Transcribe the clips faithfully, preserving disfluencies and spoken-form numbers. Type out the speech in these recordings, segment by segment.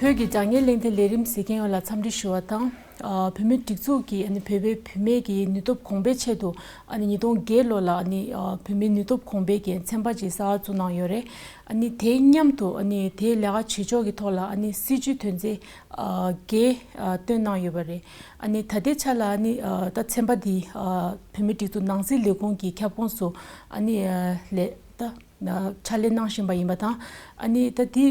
བོད་ཀྱི་དྲ་བརྙན་གླེང་སྟེགས་ལས་རིམ་གཟིགས་མཁན་ཡོངས་ལ་འཚམས་འདྲི་ཞུ་བ་དང་། ཨ། བོད་མིའི་སྒྲིག་འཛུགས་ཀྱིས་ཨ་ནི་བོད་པའི་བུད་མེད་ཀྱི་ནུས་སྟོབས་གོང་སྤེལ་ཆེད་དུ། ཨ་ནི་ཉིས་སྟོང་བརྒྱད་ལོ་ལ་ཨ་ནི་ཨ་བོད་མིའི་ནུས་སྟོབས་གོང་སྤེལ་གྱི་ཚན་པ་ཅིག་གསར་བཙུགས་གནང་ཡོད་རེད། ཨ་ནི་དེའི་མཉམ་དུ་ཨ་ནི་དེའི་ལས་ཀ་བྱེད་ཕྱོགས་ཀྱི་ཐོག་ལ་ཨ་ནི་སྲིད་བྱུས་དོན་ཚན་ཨ་བརྒྱད་ཨ་བཏོན་གནང་ཡོད་པ་རེད། ཨ་ནི་ད་ལྟའི་ཆ་ལ་ཨ་ནི་ཨ་ད་ཚན་པ་འདི་ཨ་བོད་མིའི་སྒྲིག་འཛུགས་ནང་སྲིད་ལས་ཁུངས་ཀྱི་ཁྱབ་ཁོངས་སུ་ཨ་ནི་ཨ་ལས་ད་ཕྱག་ལས་གནང་བཞིན་པ་ཡིན་པ་དང་། ཨ་ནི་ད་དེ་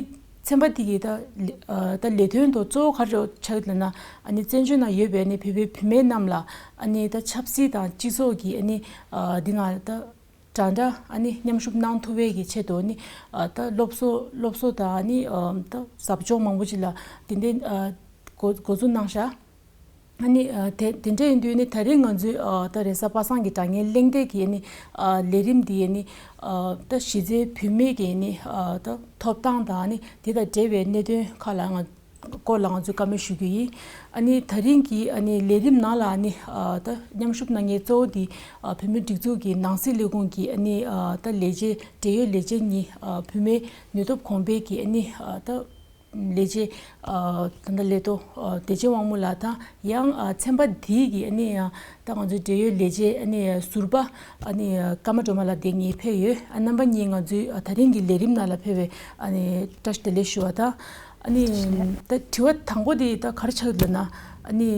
ཚན་པ་དེ་གི་ད་ལེ་ཨ་ད་ལས་དོན་དུ་གཙོ་བོ་ག་རེ་ཆགས་ཡོད་ལབ་ན། ཨ་ནི་བཙན་བྱོལ་ནང་ཡོད་པའི་ཨ་ནི་བོད་པའི་བུད་མེད་རྣམས་ལ་ཨ་ནི་ད་ཆབ་སྲིད་དང་སྤྱི་ཚོགས་ཀྱི་ཨ་ནི་ཨ་འདི་ནང་ད་འདྲ་འདྲ་ཨ་ནི་མཉམ་ཞུགས་གནང་ཐུབ་པའི་གི་ཆེད་དུ་ཨ་ནི་ཨ་ད་སློབ་གསོ་སློབ་གསོ་དང་ཨ་ནི་ཨ་ད་ཟབ་སྦྱོང་མང་པོ་ཅིག་ལ་དེ་འདྲའི་ཨ་འགོ་འགོ་འཛུགས་གནང་ཤག་ཨ་ནི་ཨ་དེ་དེ་འདྲ་ཡིན་དུས་ནི་ད་རེས་ང་ཚོའི་ཨ་ད་རེས་གཟའ་པ་སངས་ཀྱི་དྲ་བརྙན་གླེང་སྟེགས་ཀྱི་ཨ་ནི་ཨ་ལས་རིམ་འདི་ཨ་ནི་ཨ་ད་གཞི་རྩའི་བུད་མེད་ཀྱི་ཨ་ནི་ཨ་ད་ཐོབ་ཐང་དང་ཨ་ནི་དེ་དང་འབྲེལ་བའི་གནད་དོན་ཁག་ལ་ང་སྐོར་ལ་ང་ཚོས་བཀའ་མོལ་ཞུ་རྒྱུ་ཡིན། ཨ་ནི་ད་རིང་གི་ཨ་ནི་ལས་རིམ་ནང་ལ་ཨ་ནི་ཨ་ད་མཉམ་ཞུགས་གནང་མཁན་གཙོ་བོ་འདི་ཨ་བོད་མིའི་སྒྲིག་འཛུགས་ཀྱི་ནང་སྲིད་ལས་ཁུངས་ཀྱི་ཨ་ནི་ཨ་ད་ལས་བྱེད་འབྲེལ་ཡོད་ལས་བྱེད་གཉིས། ཨ་བུད་མེད་ནུས་སྟོབས་གོང་སྤེལ་གྱི་ཨ་ནི་ཨ་ད་ལས་བྱེད་ཨ་ད་ལྟ་ལས་ཐོག་ཨ་བདེ་ཆེན་དབང་མོ་ལགས་དང་། ཡང་ཨ་ཚན་པ་འདིའི་གི་ཨ་ནི་ཨ་ད་ང་ཚོའི་འབྲེལ་ཡོད་ལས་བྱེད་ཨ་ནི་ཟུར་པ་ཨ་ནི་ཨ་ཀརྨ་སྒྲོལ་མ་ལགས་དེ་གཉིས་ཕེབས་ཡོད། ཨ་རྣམ་པ་གཉིས་ང་ཚོའི་ཨ་ད་རིང་གི་ལས་རིམ་ནང་ལ་ཕེབས་པའི་ཨ་ནི་བཀྲ་ཤིས་བདེ་ལེགས་ཞུ་བ་དང་། ཨ་ནི་ད་དྲི་བ་དང་པོ་དེ་ད་ག་རེ་ཆགས་ཡོད་ལབ་ན། ཨ་ནི་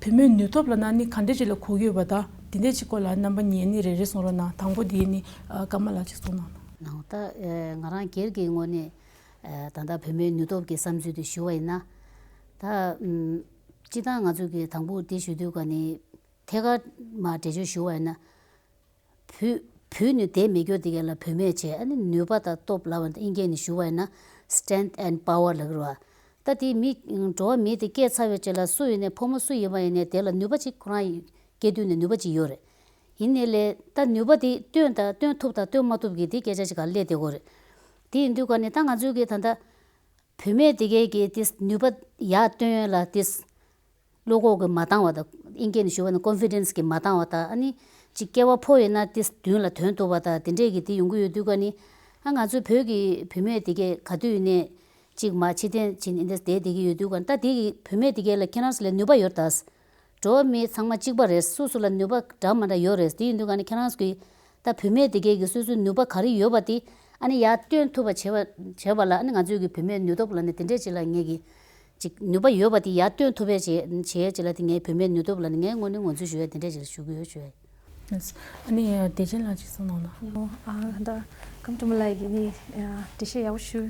བུད་མེད་ནུས་སྟོབས་ལབ་ན་ཨ་ནི་ག་འདྲ་ཅིག་ལ་གོ་གི་ཡོད་པ་དང་། དེ་འདྲ་ཅིག་སྐོར་ལ་རྣམ་པ་གཉིས་ཨ་ནི་རེ་རེ་གསུང་རོགས་གནང་། དང་པོ་དེ་ཨ་ནི་ཨ་ཀརྨ་ལགས་ཅིག་གསུང་གནང་། ནའོ། ད་ཨ་ང་རང་སྒེར་གྱི་ངོས་ནས་ཨ་ད་ལྟ་བུད་མེད་ནུས་སྟོབས་ཀྱི་བསམ་ཚུལ་དེ་ཞུ་བ་ཡིན་ན། ད་ཨམ་སྤྱིར་བཏང་ང་ཚོ་གི་དང་པོ་དེ་ཞུ་དུས་ག་ནི་ཐད་ཀར་མ་འགྲེལ་བརྗོད་ཞུ་བ་ཡིན་ན། བུ་བུ་ནི་དེ་མེད་རྒྱུ་དེ་ག་ལ་བུད་མེད་བྱས། ཨ་ནི་ནུས་པ་དང་སྟོབས་ལབ་པ་དང་དབྱིན་སྐད་ནས་ཞུ་བ་ཡིན་ན་strength and power ལབ་ཀྱི་རེད་བ། ད་དེ་མི་འགྲོ་བ་མི་དེ་སྐྱེས་ཚར་བའི་རྗེས་ལ་སུ་ཡིན་ནའི་ཕོ་མོ་སུ་ཡིན་པ་ཡིན་ནའི་དེ་ལ་ནུས་པ་ཅིག་ཁོ་རང་སྐྱེ་དུས་ནས་ནུས་པ་ཅིག་ཡོད་རེད། ཡིན་ནའི་ལས་ད་ནུས་པ་དེ་སྟོན་དང་སྟོན་ཐུབ་དང་སྟོན་མ་ཐུབ་ཀྱི་དེ་སྐད་ཆ་ཅིག་ག་སླེབས་བསྡད་ཀྱི་ཡོད་རེད། དེ་ཡིན་དུས་ག་ནི་ད་ང་ཚོའི་གི་ད་ལྟ་བུད་མེད་དེ་གས་ཀྱི་དེ་ནུས་པ་ཡར་སྟོན་ཡ་ལ་དེ་བློ་ཁོག་གི་མ་འདང་བ་དང་། དབྱིན་སྐད་ནས་ཞུ་བ་ན་ཀོན་ཕི་ཌེན་སི་གི་མ་འདང་བ་དང་། ཨ་ནི་ཅིག་སྐྱེ་བ་ཕོ་ཡིན་ན་དེ་མདུན་ལ་ཐོན་ཐུབ་པ་དང་། དེ་འདྲས་ཀྱི་དེ་ཡོང་གི་ཡོད་དུས་ག་ནི། ཨ་ང་ཚོ་བོད་ཀྱི་བུད་མེད་དེ་གས་ག་དུས་ཡིན་ནའི་ཅིག་མ་ཕྱི་འཐེན་བྱེད་ནས་འདི་བསྡད་བསྡད་ཀྱི་ཡོད་དུས་ག་ནི། ད་དེ་གི་བུད་མེད་དེ་གས་ལ་ཁྱེད་རང་ཚོ་ལ་ནུས་པ་ཡོད་རེད་ད། འགྲོ་བ་མི་ཚང་མ་གཅིག་པ་རེད། སོ་སོ་ལ་ནུས་པ་འདྲ་མ་འདྲ་ཡོད་རེད། དེ་ཡིན་དུས་ག་ནི་ཁྱེད་རང་ཚོ་གི་ད་བུད་མེད་དེ་གས་ཀྱི་སོ་སོའི་ནུས་པ་ག་རེ་ཡོད་པ་དེ་ཨ་ནི་ཡར་སྟོན་ཐུབ་པ་བྱེད་པ་བྱེད་པ་ལ། ཨ་ནི་ང་ཚོའི་གི་བུད་མེད་ནུས་སྟོབས་ལབ་ནས་དེ་འདྲས་ཅིག་ལ་ངས་ཀྱི་ཅིག་ནུས་པ་ཡོད་པ་དེ་ཡར་སྟོན་ཐུབ་པའི་བྱེད་བྱེད་ཅིག་ལ་དེ་ངའི་བུད་མེད་ནུས་སྟོབས་ལབ་ནས་ངའི་ངོས་ནས་ངོས་འཛིན་ཞུ་ཡ་དེ་འདྲས་ཅིག་ལ་ཞུ་གི་ཡོད་ཞུ་ཡ་ཡིན། ཨ་ནི་བདེ་ཆེན་ལགས་ཅིག་གསུང་གནང་དང་། ཨ་ད་ཀརྨ་སྒྲོལ་མ་ལགས་ཀྱིས་ནི་འགྲེལ་བཤད་ཡག་པོ་ཞུ་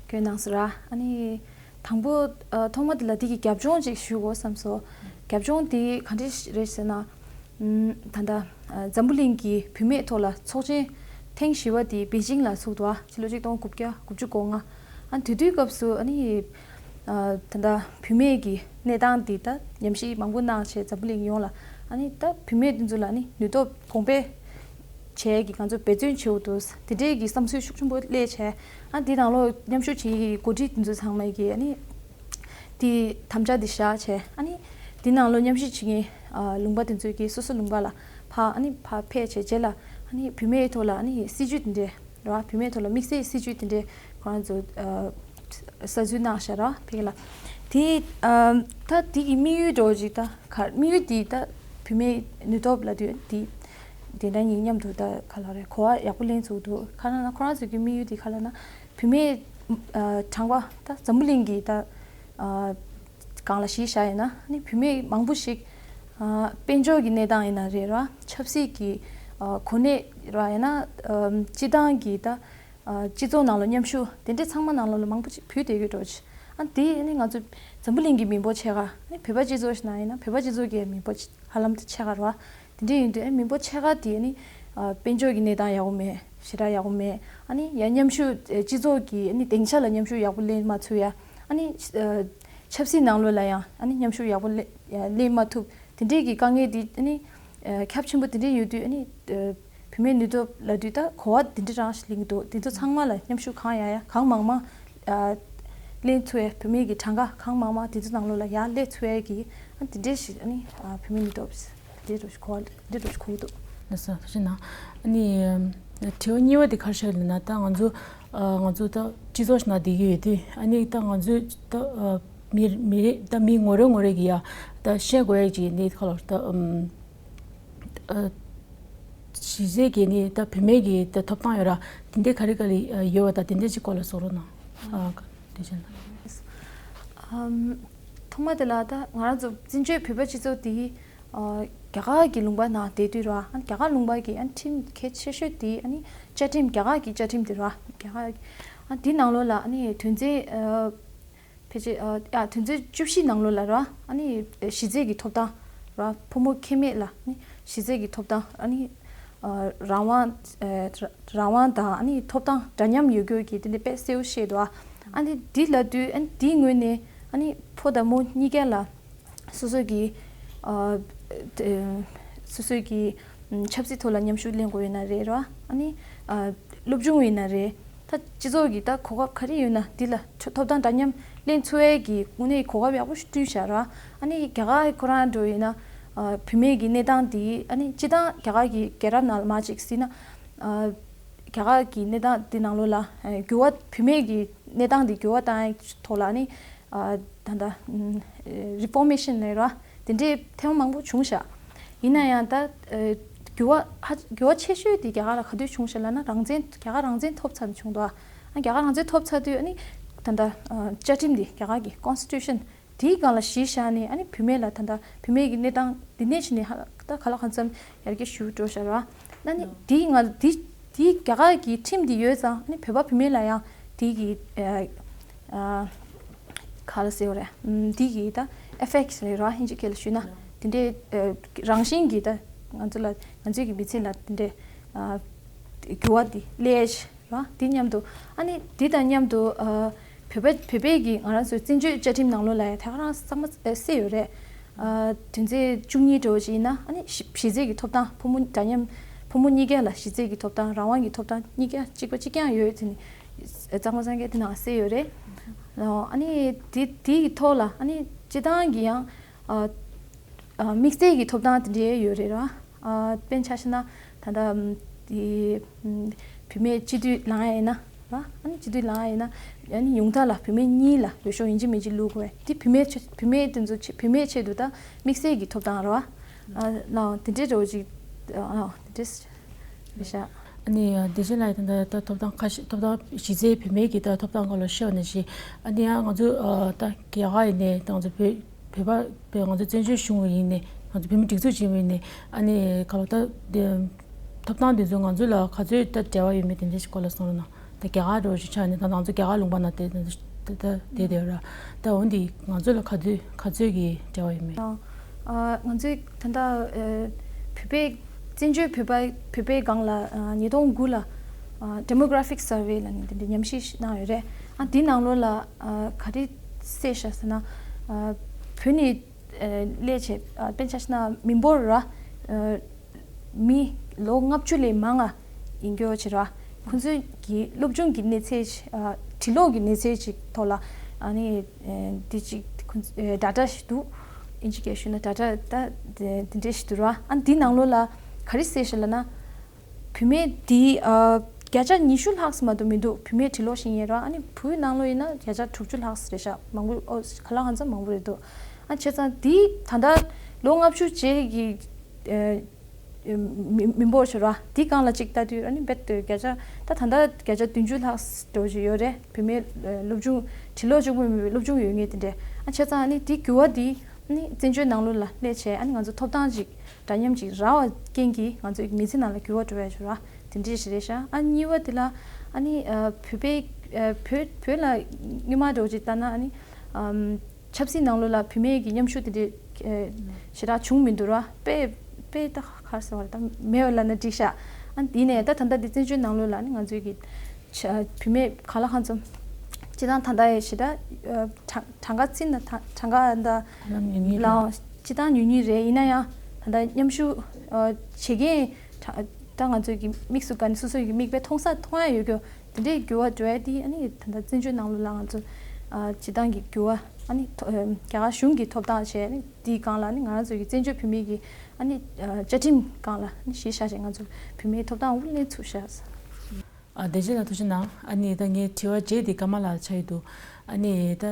སྐྱོན་གནང་སོང་ར། ཨ་ནི་དང་པོ་ཨ་ཐོག་མ་དེ་ལ་དེ་གི་རྒྱབ་ལྗོངས་ཅིག་ཞུ་དགོས་བསམ་སོང་། རྒྱབ་ལྗོངས་དེ་ག་འདྲས་རེད་ཟེར་ན། ཨམ་ད་ལྟ་ཨ་འཛམ་བུ་གླིང་གི་བུད་མེད་ཐོག་ལ་ཚོགས་ཆེན་ཐེངས་བཞི་པ་དེ་པེ་ཅིང་ལ་ཚུགས་འདུག་ཨ། ཕྱི་ལོ་ཆིག་སྟོང་དགུ་བརྒྱ་དགུ་བཅུ་གོ་ལྔ། ཨ་དེ་དུས་སྐབས་སུ་ཨ་ནི་ཨ་ད་ལྟ་བུད་མེད་ཀྱི་གནས་སྟངས་འདི་ད་ཉམས་ཞིབ་མང་པོ་གནང་བྱས་འཛམ་བུ་གླིང་ཡོངས་ལ། ཨ་ནི་ད་བུད་མེད་འདི་ཚོ་ལ་ཨ་ནི་ནུས་སྟོབས་གོང་སྤེལ་བྱས་ཀྱི་ང་ཚོ་འབད་བརྩོན་བྱེད་འོ་འདུག་དེ་འདྲས་ཀྱི་བསམ་ཚུལ་ཤུགས་ཆེན་པོ་སླེབས་བྱས། ཨ་འདི་ནང་ལོགས་མཉམ་ཞུགས་བྱེད་ཀྱི་འགོ་ཁྲིད་འདི་ཚོ་ཚང་མ་གིས་ཨ་ནི་དེ་དམ་བཅའ་འདི་བཞག་བྱས། ཨ་ནི་འདི་ནང་ལོགས་མཉམ་ཞུགས་བྱེད་མཁན་ཨ་ལུང་པ་དེ་ཚོས་ཀྱིས་སོ་སོ་ལུང་པ་ལ་ཕར་ཨ་ནི་ཕར་ཕེབས་བྱས་རྗེས་ལ་ཨ་ནི་བུད་མེད་ཐོག་ལ་ཨ་ནི་སྲིད་ཇུས་དེ་འདྲས་ར། བུད་མེད་ཐོག་ལ་དམིགས་བསལ་སྲིད་ཇུས་དེ་འདྲས་ཁོ་རང་ཚོ་ཨ་གསར་འཛུགས་གནང་ཤག་ར་ཕ་གི་ལ། དེ་ཨ་ད་དེ་གི་དམིགས་ཡུལ་འདྲ་བོ་ཅིག་ད་ག་དམིགས་ཡུལ་དེ་ད་བུད་མེད་ནུས་སྟོབས་ལབ་དུས་དེ་དེ་འདྲ་གཉིས་མཉམ་དུ་ད་ག་ལབ་རེད། གོ་བ་ཡག་པོ་ལེན་ཚུགས་འདུག་ག་ལབ་ན་ཁོ་རང་ཚོ་གི་དམིགས་ཡུལ་དེ་ག་ལབ་ན་བུད་མེད་ཨ་གྲངས་ཀ་ད་འཛམ་བུ་གླིང་གི་ད་ཨ་སྒང་ལ་གཞི་བཞག་ཡིན་ན་ནི་བུད་མེད་མང་པོ་ཞིག་ཨ་དཔལ་འབྱོར་གྱི་གནས་སྟངས་ཡིན་ན་རེད་ར། ཆབ་སྲིད་ཀྱི་ཨ་གོ་གནས་ར། ཡང་ན་ཨ་སྤྱི་བཏང་གི་ད་ཨ་སྤྱི་ཚོགས་ནང་ལ་མཉམ་ཞུགས་དེ་འདྲས་ཚང་མ་ནང་ལོགས་ལ་མང་པོ་ཅིག་བུད་བསྡད་ཡོད་འགྲོ་ཅིག་ཨ་དེ་ནི་ང་ཚོ་འཛམ་བུ་གླིང་གི་མི་འབོར་ཕྱེད་ཀ་ནི་བོད་པ་སྤྱི་ཚོགས་ཤིག་ནང་ཡིན་ན་བོད་པ་སྤྱི་ཚོགས་ཀྱི་མི་འབོར་ཧ་ལམ་དུ་ཕྱེད་ཀ་ར། དེ་འདྲ་ཡིན་དུས་ཨ་མི་འབོར་ཕྱེད་ཀ་དེ་ནི་ཨ་དཔལ་འབྱོར་གྱི་གནས་སྟངས་ཡག་པོ་མེད། ཞེ་དྲག་ཡག་པོ་མེད། ཨ་ནི་ཡང་མཉམ་ཞུགས་ཨ་སྤྱི་ཚོགས་ཀྱི་ཨ་ནི་སྡིངས་ཆ་ལ་མཉམ་ཞུགས་ཡག་པོ་ལེན་མ་ཚུགས་ཡ། ཨ་ནི་ཨ་ཆབ་སྲིད་ནང་ལོགས་ལ་ཡང་ཨ་ནི་མཉམ་ཞུགས་ཡག་པོ་ལེ་ཡ་ལེན་མ་ཐུབ། དེ་འདྲས་ཀྱི་དཀའ་ངལ་འདི་ཨ་ནི་ཨ་ཁྱབ་ཆེན་པོ་དེ་འདྲས་ཡོད་དུས་ཨ་ནི་ཨ་བུད་མེད་ནུས་སྟོབས་ལབ་དུས་ད་གོ་བ་དེ་འདྲས་རང་ཞིག་ལེན་གྱི་འདུག་དེ་ཚོ་ཚང་མ་ལ་མཉམ་ཞུགས་གང་ཡག་ཡག་གང་མང་མང་ཨ་ལེན་ཐུབ་ཡ། བུད་མེད་ཀྱི་གྲངས་ཀ་གང་མང་མང་དེ་ཚོ་ནང་ལོགས་ལ་ཡར་སླེབས་ཐུབ་ཡ་གི་ཨ་དེ་འདྲས་ཞིག་ཨ་ནི་ཨ་བུད་མེད་ནུས་སྟོབས་དེ་འདྲས་རུ་ཞིག་གོ་བ་དེ་འདྲས་རུ་ཞིག་གོ་གི་འདུག་ལགས་སོ། ཐུགས་རྗེ་གནང་། ཨ་ནི་དྲི་བ་གཉིས་པ་དེ་ག་རེ་ཆགས་ཡོད་ལབ་ན། ད་ང་ཚོ་ ཨ་ང་ཚོ་ད་སྤྱི་ཚོགས་ནང་བསྡད་ཀྱི་ཡོད་དུས་ཨ་ནི་ད་ང་ཚོས་ད་ཨ་མི་མི་རེ་ད་མི་ངོ་རེ་ངོ་རེ་གིས་ཡ་ད་ཤེས་དགོས་ཡ་ཅིག་ནི་ཁ་ལོ་ད་ཨམ་ཨ་གཞི་རྩའི་གི་ནི་ད་བུད་མེད་ཀྱི་ད་ཐོབ་ཐང་ཡོད་ར། དེ་འདྲའི་ག་རེ་ག་རེ་ཡོད་པ་ད་དེ་འདྲའི་ཅིག་སྐོར་ལ་གསུང་རོགས་གནང་། ཨ་དེ་བཞིན་ཨམ་ཐོག་མ་དེ་ལ་ད་ང་རང་ཚོ་བཙན་བྱོལ་བོད་པ་སྤྱི་ཚོགས་དེ་ཨ་རྒྱ་གར་གྱི་ལུང་པ་ནང་བསྡད་དུས་ར། ཨ་རྒྱ་གར་ལུང་པ་གི་ཨ་ཁྲིམས་གལ་ཆེ་ཤོས་དེ་ཨ་ནི་བཅའ་ཁྲིམས་རྒྱ་གར་གྱི་བཅའ་ཁྲིམས་དེ་ར། རྒྱ་གར་ཨ་དེ་ནང་ལོགས་ལ་ཨ་ནི་དོན་ཚན་ཨ་ཕལ་ཆེར་ཨ་ཡ་དོན་ཚན་བཅུ་བཞི་ནང་ལོགས་ལ་ར། ཨ་ནི་གཞི་རྩའི་གི་ཐོབ་ཐང་ར། ཕོ་མོ་ཁྱད་མེད་ལ་ཨ་ནི་གཞི་རྩའི་གི་ཐོབ་ཐང་ཨ་ནི་ཨ་རང་དབང་ཨ་རང་དབང་དང་ཨ་ནི་ཐོབ་ཐང་འདྲ་མཉམ་ཡོད་རྒྱུ་གི་དེ་འདྲ་དཔེ་གསལ་པོ་བཤད་འདུག་ཨ་ནི་འདི་ལབ་དུས་ཨ་ནི་འདིའི་ངོས་ནས་ཨ་ནི་ཕོ་དང་མོ་གཉིས་ཀ་ལ་སོ་སོ་གི་ཨ་དེ་སོ་སོ་གི་ཨམ་ཆབ་སྲིད་ཐོག་ལ་མཉམ་ཞུགས་ལེན་དགོས་ཡོད་ན་རེད་ར། ཨ་ནི་ཨ་སློབ་སྦྱོང་ཡིན་ན་རེད། ད་སྤྱི་ཚོགས་ཀྱི་ད་གོ་སྐབས་ག་རེ་ཡོད་ན་འདི་ལ་ཐོ་ཐོབ་ཐང་འདྲ་མཉམ་ལེན་ཚུགས་ཡས་ཀྱི་དངོས་གནས་གོ་སྐབས་ཡག་པོ་ཞིག་བསྐྲུན་བཞག་ར། ཨ་ནི་རྒྱ་གར་ཁོ་རང་འགྲོ་ཡིན་ན་ཨ་བུད་མེད་ཀྱི་གནས་སྟངས་འདི་ཨ་ནི་སྤྱི་བཏང་རྒྱ་གར་གྱི་རྒྱལ་རབས་ནང་ལ་མར་ཅིག་གཟིགས་ན་ཨ་རྒྱ་གར་གྱི་གནས་སྟངས་འདི་ནང་ལོགས་ལ་ཨ་འགྱུར་བ་བུད་མེད་ཀྱི་གནས་སྟངས་འདི་འགྱུར་བ་བཏང་ཡས་ཐོག་ལ་ཨ་ནི་ཨ་ད་ལྟ་ཨམ་རི་ཕོར་མེ་ཤན་ལབ་ར། དེ་འདྲའི་ཐེངས་མང་པོ་བྱུང་ཤག་ཡིན་ན་ཡང་ད་ཨ་འགྱུར་བ་ཧ་འགྱུར་བ་ཆེ་ཤོས་དེ་རྒྱ་གར་ལ་ག་དུས་བྱུང་ཤག་ལབ་ན་རང་བཙན་རྒྱ་གར་རང་བཙན་ཐོབ་ཚར་ནས་བྱུང་འདུག་ཨ་རྒྱ་གར་རང་བཙན་ཐོབ་ཚར་དུས་ཨ་ནི་ད་ལྟ་ཨ་བཅའ་ཁྲིམས་དེ་རྒྱ་གར་གྱི་ཀོན་སི་ཊི་ཊུ་ཤན་དེའི་སྒང་ལ་གཞི་བཞག་ནས་ཨ་ནི་བུད་མེད་ལ་ད་ལྟ་བུད་མེད་ཀྱི་གནས་སྟངས་འདི་ནས་བྱས་ནས་ཧ་ད་ག་ལ་གང་འཚམ་ཡར་རྒྱས་ཞུ་འགྲོ་ཤག་ར། ཨ་ནི་དེའི་ང་དེ་དེའི་རྒྱ་གར་གྱི་ཁྲིམས་དེ་ཡོད་ཙང་ཨ་ནི་བོད་པ་བུད་མེད་ལ་ཡང་དེའི་གི་ཨ་ཨ་ག་ལ་ཟེར་བ་རེད། ཨམ་འདི་གི་ད་ཨེ་ཕེག་ཊི་རེད་ར། ཧིན་ཇི་སྐད་ལ་ཞུས་ན་དེ་འདྲའི་ཨ་རང་བཞིན་གྱི་ད་ང་ཚོ་ལ་ང་ཚོའི་གི་མི་ཚེ་ལ་དེ་འདྲའི་ཨ་འགྱུར་བ་དེ་སླེབས་ར། དེ་མཉམ་དུ་ཨ་ནི་དེ་དང་མཉམ་དུ་ཨ་བོད་པ་བོད་པའི་གི་ང་རང་ཚོའི་བཙན་བྱོལ་བཅའ་ཁྲིམས་ནང་ལོགས་ལ་ཡང་ད་ག་རང་གཙང་མ་གསལ་ཡོད་རེད། ཨ་དོན་ཚན་བཅུ་གཉིས་འདྲ་བོ་ཅིག་ཡིན་ན་ཨ་ནི་གཞི་གཞི་རྩའི་གི་ཐོབ་ཐང་ཕོ་མོ་འདྲ་མཉམ་ཕོ་མོ་གཉིས་ཀ་ལ་གཞི་རྩའི་གི་ཐོབ་ཐང་རང་དབང་གི་ཐོབ་ཐང་གཉིས་ཀ་གཅིག་པ་གཅིག་རྐྱང་ཡོད་ཟེར་ནས་གཙང་མ་གཙང་རྐྱང་དེ་ནང་གསལ་ཡོད་རེད། ཨ་ནི་དེ་དེའི་གི་ཐོག་ལ་ཨ་ནི་སྤྱི་བཏང་གི་ཡང་ཨ་ཨ་དམིགས་བསལ་གྱི་ཐོབ་ཐང་དེ་འདྲའི་ཡོད་རེད་ར། ཨ་དཔེར་ན་ཆ་བཞག་ན་ད་ལྟ་ཨམ་དེ་ཨམ་བུད་མེད་སྤྱི་འཐུས་ལངས་ཡ་ཡིན་ན་ར། ཨ་ནི་སྤྱི་འཐུས་ལངས་ཡ་ཡིན་ན་ཨ་ནི་ཉུང་མཐའ་ལ་བུད་མེད་གཉིས་ལ་འོས་ཤོག་ཡིན་གཅིག་མིན་གཅིག་བླུག་དགོས། དེ་བུད་མེད་ཆེ་བུད་མེད་དེ་ཚོ་ཆེ་བུད་མེད་ཆེད་དུ་ད་དམིགས་བསལ་གྱི་ཐོབ་ཐང་ར། ཨ་ལའང་དེ་འདྲའི་འདྲ་བོ་ཅིག་ཨ་དེ་འདྲས་རེད་ཤག་ཨ་ནི་ཨ་བདེ་ཆེན་ལགས་ད་ལྟ་ད་ཐོབ་ཐང་ཁ་ཤས་ཐོབ་ཐང་གཞི་རྩའི་བུད་མེད་ཀྱི་ད་ཐོབ་ཐང་སྐོར་ལ་བཤད་པ་ནང་བཞིན་ཨ་ནི་ཡང་ང་ཚོ་ཨ་ད་རྒྱ་གར་ཡིན་ནའི་ད་ང་ཚོ་བོད་བོད་པ་བོད་ང་ཚོ་བཙན་བྱོལ་གཞུང་ཡིན་ནའི་ང་ཚོ་བོད་མི་སྒྲིག་འཛུགས་ཆེན་མོ་ཡིན་ནའི་ཨ་ནི་ག་ལ་ད་དེ་ཐོབ་ཐང་དེ་ཚོ་ང་ཚོ་ལ་ག་ཚོད་ད་འབྲེལ་བ་ཡོད་མེད་དེ་འདྲ་ཞིག་སྐོར་ལ་གསུང་རོགས་གནང་། ད་རྒྱ་གར་འདྲ་བོ་ཞིག་ཆགས་ནས་ད་ང་ཚོ་རྒྱ་གར་ལུང་པ་ན་དེ་དེ་དེ་དེ་ར། ད་འོན་ཏེ་ང་ཚོ་ལ་ག་ཚོད་ག་ཚོད་ཀྱི་འབྲེལ་བ་ཡོད་མེད། ཨ་ང་ཚོས་ད་ལྟ་ཨ་བོད་པའི་བཙན་བྱོལ་བོད་པ་བོད་པའི་སྒང་ལ་ཨ་ཉིས་སྟོང་དགུ་ལ་ཨ་demographic survey་ལབ་ནས་དེ་འདྲའི་ཉམས་ཞིབ་གནང་ཡོད་རེད། ཨ་དེའི་ནང་ལོགས་ལ་ཨ་ག་རེ་གསལ་བཞག་ཟེར་ན་ཨ་བོད་ནས་ཨ་སླེབས་བྱས་ཨ་དཔེར་ན་ཆ་བཞག་ན་མི་འབོར་ར་ཨ་མི་ལོ་ལྔ་བཅུ་ལས་མང་ང་ཡིན་རྒྱུ་བྱས་ར། ཁོང་ཚོའི་གི་སློབ་སྦྱོང་གི་གནས་ཚད་ཅིག་ཨ་འབྲི་ཀློག་གི་གནས་ཚད་ཅིག་ཐོག་ལ་ཨ་ནི་ཨ་འདི་ཅིག་ཁོང་ཚོ་ཨ་data་ཞིག་འདུག་ཨིན་ཇི་སྐད་ཞུས་ན་data་ད་དེ་དེ་འདྲས་ཞིག་འདུག་ར། ཨ་འདི་ནང་ལོགས་ལ་ག་རེ་གསལ་བཞག་ལབ་ན། བུད་མེད་འདི་ཨ་བརྒྱ་ཆ་ཉི་ཤུ་ལྷག་ཙམ་མ་གཏོགས་མི་འདུག་བུད་མེད་འབྲི་ཀློག་ཤེས་མཁན་ར། ཨ་ནི་བུའི་ནང་ལོགས་ཡིན་ན་བརྒྱ་ཆ་དྲུག་ཅུ་ལྷག་ཙམ་རེད་ཤག་མང་པོ་ཨོ་ག་ལ་གང་འཚམ་མང་པོ་རེད་འདུག་ཨ་བྱས་ཙང་འདི་ད་ལྟ་ལོ་ལྔ་བཅུ་རྗེས་ཀྱི་ཨ་མི་མི་འབོར་ཤོར་བ་འདི་སྒང་ལ་གཅིག་ལྟ་དུས་ཨ་ནི་རྦད་དེ་བརྒྱ་ཆ་ད་ད་ལྟ་བརྒྱ་ཆ་བདུན་ཅུ་ལྷག་འགྲོ་བཞིན་ཡོད་རེད། བུད་མེད་ཨ་སློབ་སྦྱོང་འབྲི་ཀློག་གཅིག་པུ་མིན་པའི་སློབ་སྦྱོང་ཡོད་མཁན་དེ་འདྲས། ཨ་བྱས་ཙང་ཨ་ནི་འདི་འགྱུར་བ་འདི་ཨ་ནི་བཙན་བྱོལ་ནང་ལོགས་ལ་སླེབས་བྱས་ཨ་ནི་ང་ཚོ་ཐོབ་ཐང་ཅིག་འདྲ་མཉམ་ཅིག་རག་པ་རྐྱེན་གྱིས་ང་ཚོའི་མི་ཚེ་ནང་ལ་འགྱུར་བ་འགྲོ་ཡ་ཞིག་ར་དེ་འདྲས་ཞིག་རེད་ཤག་ཨ་གཉིས་པ་དེ་ལ་ཨ་ནི་ཨ་བོད་པའི་ཨ་བོད་བོད་ལ་སྔོན་མ་འགྲོ་ཅིག་ལྟ་ན་ཨ་ནི་ཨམ། ཆབ་སྲིད་ནང་ལོགས་ལ་བུད་མེད་ཀྱི་མཉམ་ཞུགས་དེ་འདྲའི་ཨ་ཞེ་དྲག་བྱུང་མི་འདུག་ར། དཔེ་དཔེ་ད་ག་རེ་ཟེར་བ་རེད། ད་མེད་པ་ལབ་ན་འགྲིག་ཤག་ཨ་ཡིན་ནའི་ད་ད་ལྟ་འདི་བཙན་བྱོལ་ནང་ལོགས་ལ་ནི་ང་ཚོའི་གི་ཆ་བུད་མེད་ག་ལ་གང་འཚམ་སྤྱིར་བཏང་ད་ལྟ་ཡི་ཞེ་དྲག་ཨ་གྲངས་གྲངས་ཀ་བརྩིས་ན་ད་གྲངས་ཀ་ད་ལམ་ཉུང་ཉུང་རེད། ལའང་སྤྱིར་བཏང་ཉུང་ཉུང་རེད། ཡིན་ན་ཡང་ད་ལྟ་མཉམ་ཞུགས་ཨ་བྱེད་མཁན་གྲངས་ད་ང་ཚོའི་གི་དམིགས་སུ་བཀར་ནས་སོ་སོའི་གི་མིག་དཔེ་མཐོང་ས་མཐོང་ཡ་ཡོད་རྒྱུ། དེ་འདྲའི་འགྱུར་བ་འགྲོ་ཡ་དེ་ཨ་ནི་ད་ལྟ་བཙན་བྱོལ་ནང་ལོགས་ལ་ང་ཚོ་ཨ་སྤྱི་བཏང་གི་འགྱུར་བ་ཨ་ནི་ཐོ་ཨ་རྒྱ་གར་གཞུང་གི་ཐོབ་ཐང་བྱས་ཨ་ནི་དེའི་སྒང་ལ་ཨ་ནི་ང་རང་ཚོ་གི་བཙན་བྱོལ་བོད་མིའི་གི་ཨ་ནི་ཨ་བཅའ་ཁྲིམས་སྒང་ལ་ཨ་ནི་གཞི་བཞག་བྱས་ང་ཚོ་བོད་མིའི་ཐོབ་ཐང་དབུ་ལེན་ཚུགས་ཤག་ཨ། བདེ་ཆེན་ལགས་ཐུགས་རྗེ་གནང་། ཨ་ནི་ད་ངའི་དྲི་བ་རྗེས་དེ་ཀརྨ་ལགས་ལ་ཆགས་ཀྱི་འདུག་ཨ་ནི་ད་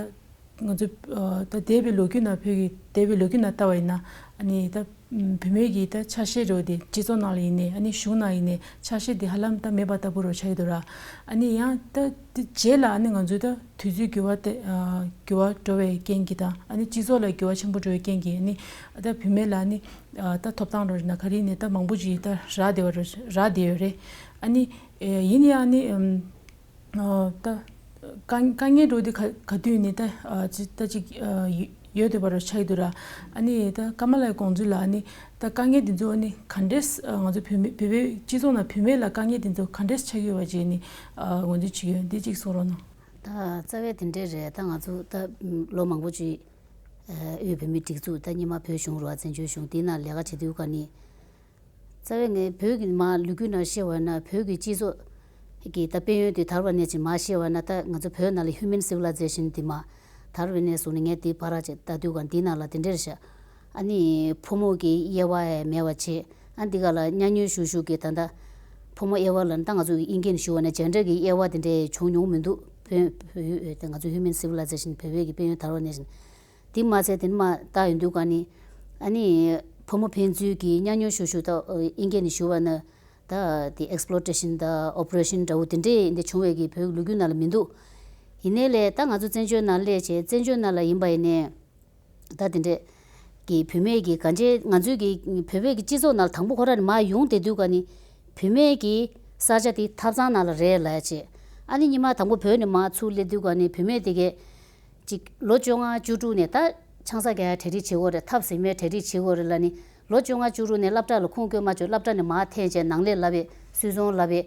ང་ཚོ་ཨ་ད་འདས་པའི་ལོ་རྒྱུས་ནང་བོད་ཀྱི་འདས་པའི་ལོ་རྒྱུས་ནང་ལྟ་བ་ཡིན་ན། ཨ་ནི་ད་བུད་མེད་ཀྱི་ད་ཆ་ཤས་རེད་བ། དེ་སྤྱི་ཚོགས་ནང་ལ་ཡིན་ནའི་ཨ་ནི་གཞུང་ནང་ཡིན་ནའི་ཆ་ཤས་དེ་ཧ་ལམ་ད་མེད་པ་ལྟ་བུ་རུ་ཆགས་ཀྱི་འདུག་ར། ཨ་ནི་ཡང་ད་དེ་རྗེས་ལ་ཨ་ནི་ང་ཚོའི་ད་དུས་ཚོད་འགྱུར་བ་དེ་ཨ་འགྱུར་བ་འགྲོ་བའི་རྐྱེན་གྱིས་དང་། ཨ་ནི་སྤྱི་ཚོགས་ལ་འགྱུར་བ་ཆེན་པོ་འགྲོ་བའི་རྐྱེན་གྱིས། ཨ་ནི་ད་བུད་མེད་ལ་ཨ་ནི་ཨ་ད་ཐོབ་ཐང་རོགས་ན་ག་རེ་ནས་ད་མང་པོ་ཅིག་ད་རག་བསྡད་པ་རེད། རག་བསྡད་ཡོད་རེད། ཨ་ནི་ཨེ་ཡིན་ཡང་ཨ་ནི་ཨམ་ཨ་ད་དཀའ་དཀའ་ངལ་འགྲོ་དུས་ག་ག་དུས་ནས་ད་ཨ་ཅི་ད་ཅིག་ཨ་ཡོད་ཡོད་བསྡད་པ་རེད་ཆགས་ཀྱི་འདུག་ར། ཨ་ནི་ད་ཀརྨ་ལགས་དགོངས་ཚུལ་ལ་ཨ་ནི་ད་དཀའ་ངལ་འདི་ཚོ་ཨ་ནི་ག་འདྲས་ཨ་ང་ཚོ་བུད་མེད་བོད་པའི་སྤྱི་ཚོགས་ནང་བུད་མེད་ལ་དཀའ་ངལ་འདི་ཚོ་ག་འདྲས་ཆགས་ཀྱི་ཡོད་པ་ཅིག་ཨ་ནི་ཨ་ངོས་འཛིན་བྱེད་ཀྱི་ཡོད། འདི་གཅིག་གསུང་རོགས་གནང་། ད་རྩ་བའི་དེ་འདྲས་རེད། ད་ང་ཚོ་ད་ལོ་མང་པོ་ཅིག་ཨ་དབུས་བོད་མིའི་སྒྲིག་འཛུགས་ད་སྔོན་མ་བོད་གཞུང་རེད་བ། བཙན་བྱོལ་གཞུང་དེའི་ནང་ལས་ཀ་བྱེད་དུས་ག་ནི། རྩ་བའི་ངས་བོད་ཀྱི་མ་ལོ་རྒྱུས་ནང་བཤད་པ་ན་བོད་ཀྱི་སྤྱི་ཚོགས་ཀྱི་ད་དཔལ་ཡོན་དེ་དར་བ་ནས་ཅིག་མ་བཤད་པ་ན། ད་ང་ཚོ་བོད་ནང་ལ་human civilization་དེ་མ་དར་བའི་གནས་སུ་ནས་ངས་དེ་བར་ཅིག་ལྟ་དུས་ག་འདི་ནང་ལ་དེ་འདྲས་བཤད། ཨ་ནི་ཕོ་མོ་གི་དབྱེ་བ་ཡང་མེད་པ་བྱས། ཨ་འདི་ག་ལ་གཉའ་གནོན་ཞུ་ཞུ་གི་ད་ལྟ་ཕོ་མོ་དབྱེ་བ་ལ་ད་ང་ཚོ་ཨིན་སྐད་ནས་ཞུ་བ་ན་gender་གི་དབྱེ་བ་དེ་འདྲས་བྱུང་མྱོང་མི་འདུག་བོད་བོད་ད་ང་ཚོ་human civilization་བོད་པའི་གི་དཔལ་ཡོན་དར་བ་ནས་ཅིག་དེ་མ་ཚད་དེ་མ་ད་ཡོང་དུས་ག་ནི། ཨ་ནི་ཕོ་མོ་ཕན་ཚུན་གྱི་གཉའ་གནོན་ཞུ་ཞུ་ད་ཨིན་སྐད་ནས་ཞུ་བ་ན་ད་དེ་exploitation་ད་oppression་འདྲ་བོ་དེ་འདྲས་འདི་བྱུང་བའི་གི་བོད་ལོ་རྒྱུས་ནང་ལ་མི་འདུག་ཡིན་ནའི་ལས་ད་ང་ཚོ་བཙན་བྱོལ་ནང་སླེབས་བྱས་བཙན་བྱོལ་ནང་ལ་ཡིན་པ་ཡིན་ནའི་ད་དེ་འདྲས་ཀྱི་བུད་མེད་ཀྱི་གང་ཅི་ང་ཚོའི་གི་བོད་པའི་གི་སྤྱི་ཚོགས་ནང་ལ་དང་པོ་ཁོ་ར་ནས་མར་ཡོང་བསྡད་དུས་ག་ནི་བུད་མེད་ཀྱི་ས་ཆ་དེ་ཐབ་ཚང་ནང་ལ་རེད་ལབ་བྱས། ཨ་ནི་སྔོན་མ་དང་པོ་བོད་ནས་མར་ཚུར་སླེབས་དུས་ག་ནི་བུད་མེད་དེ་གས་ཅིག་ལོ་བཅོ་ལྔ་བཅུ་དྲུག་ནས་ད་ཆང་ས་རྒྱག་ཡ་གྲ་སྒྲིག་བྱེད་དགོས་རེད། ཐབ་ཟིན་མའི་གྲ་སྒྲིག་བྱེད་དགོས་རེད་ལབ་ནི། ལོ་བཅོ་ལྔ་བཅུ་དྲུག་ནས་སློབ་གྲྭ་ལ་ཁུངས་བསྐྱོན་མ་བྱུང་། སློབ་གྲྭ་ནས་མར་འཐེན་བྱས་ནང་ལས་བསླབ་པའི་སུད་ཚོང་བསླབ་པའི་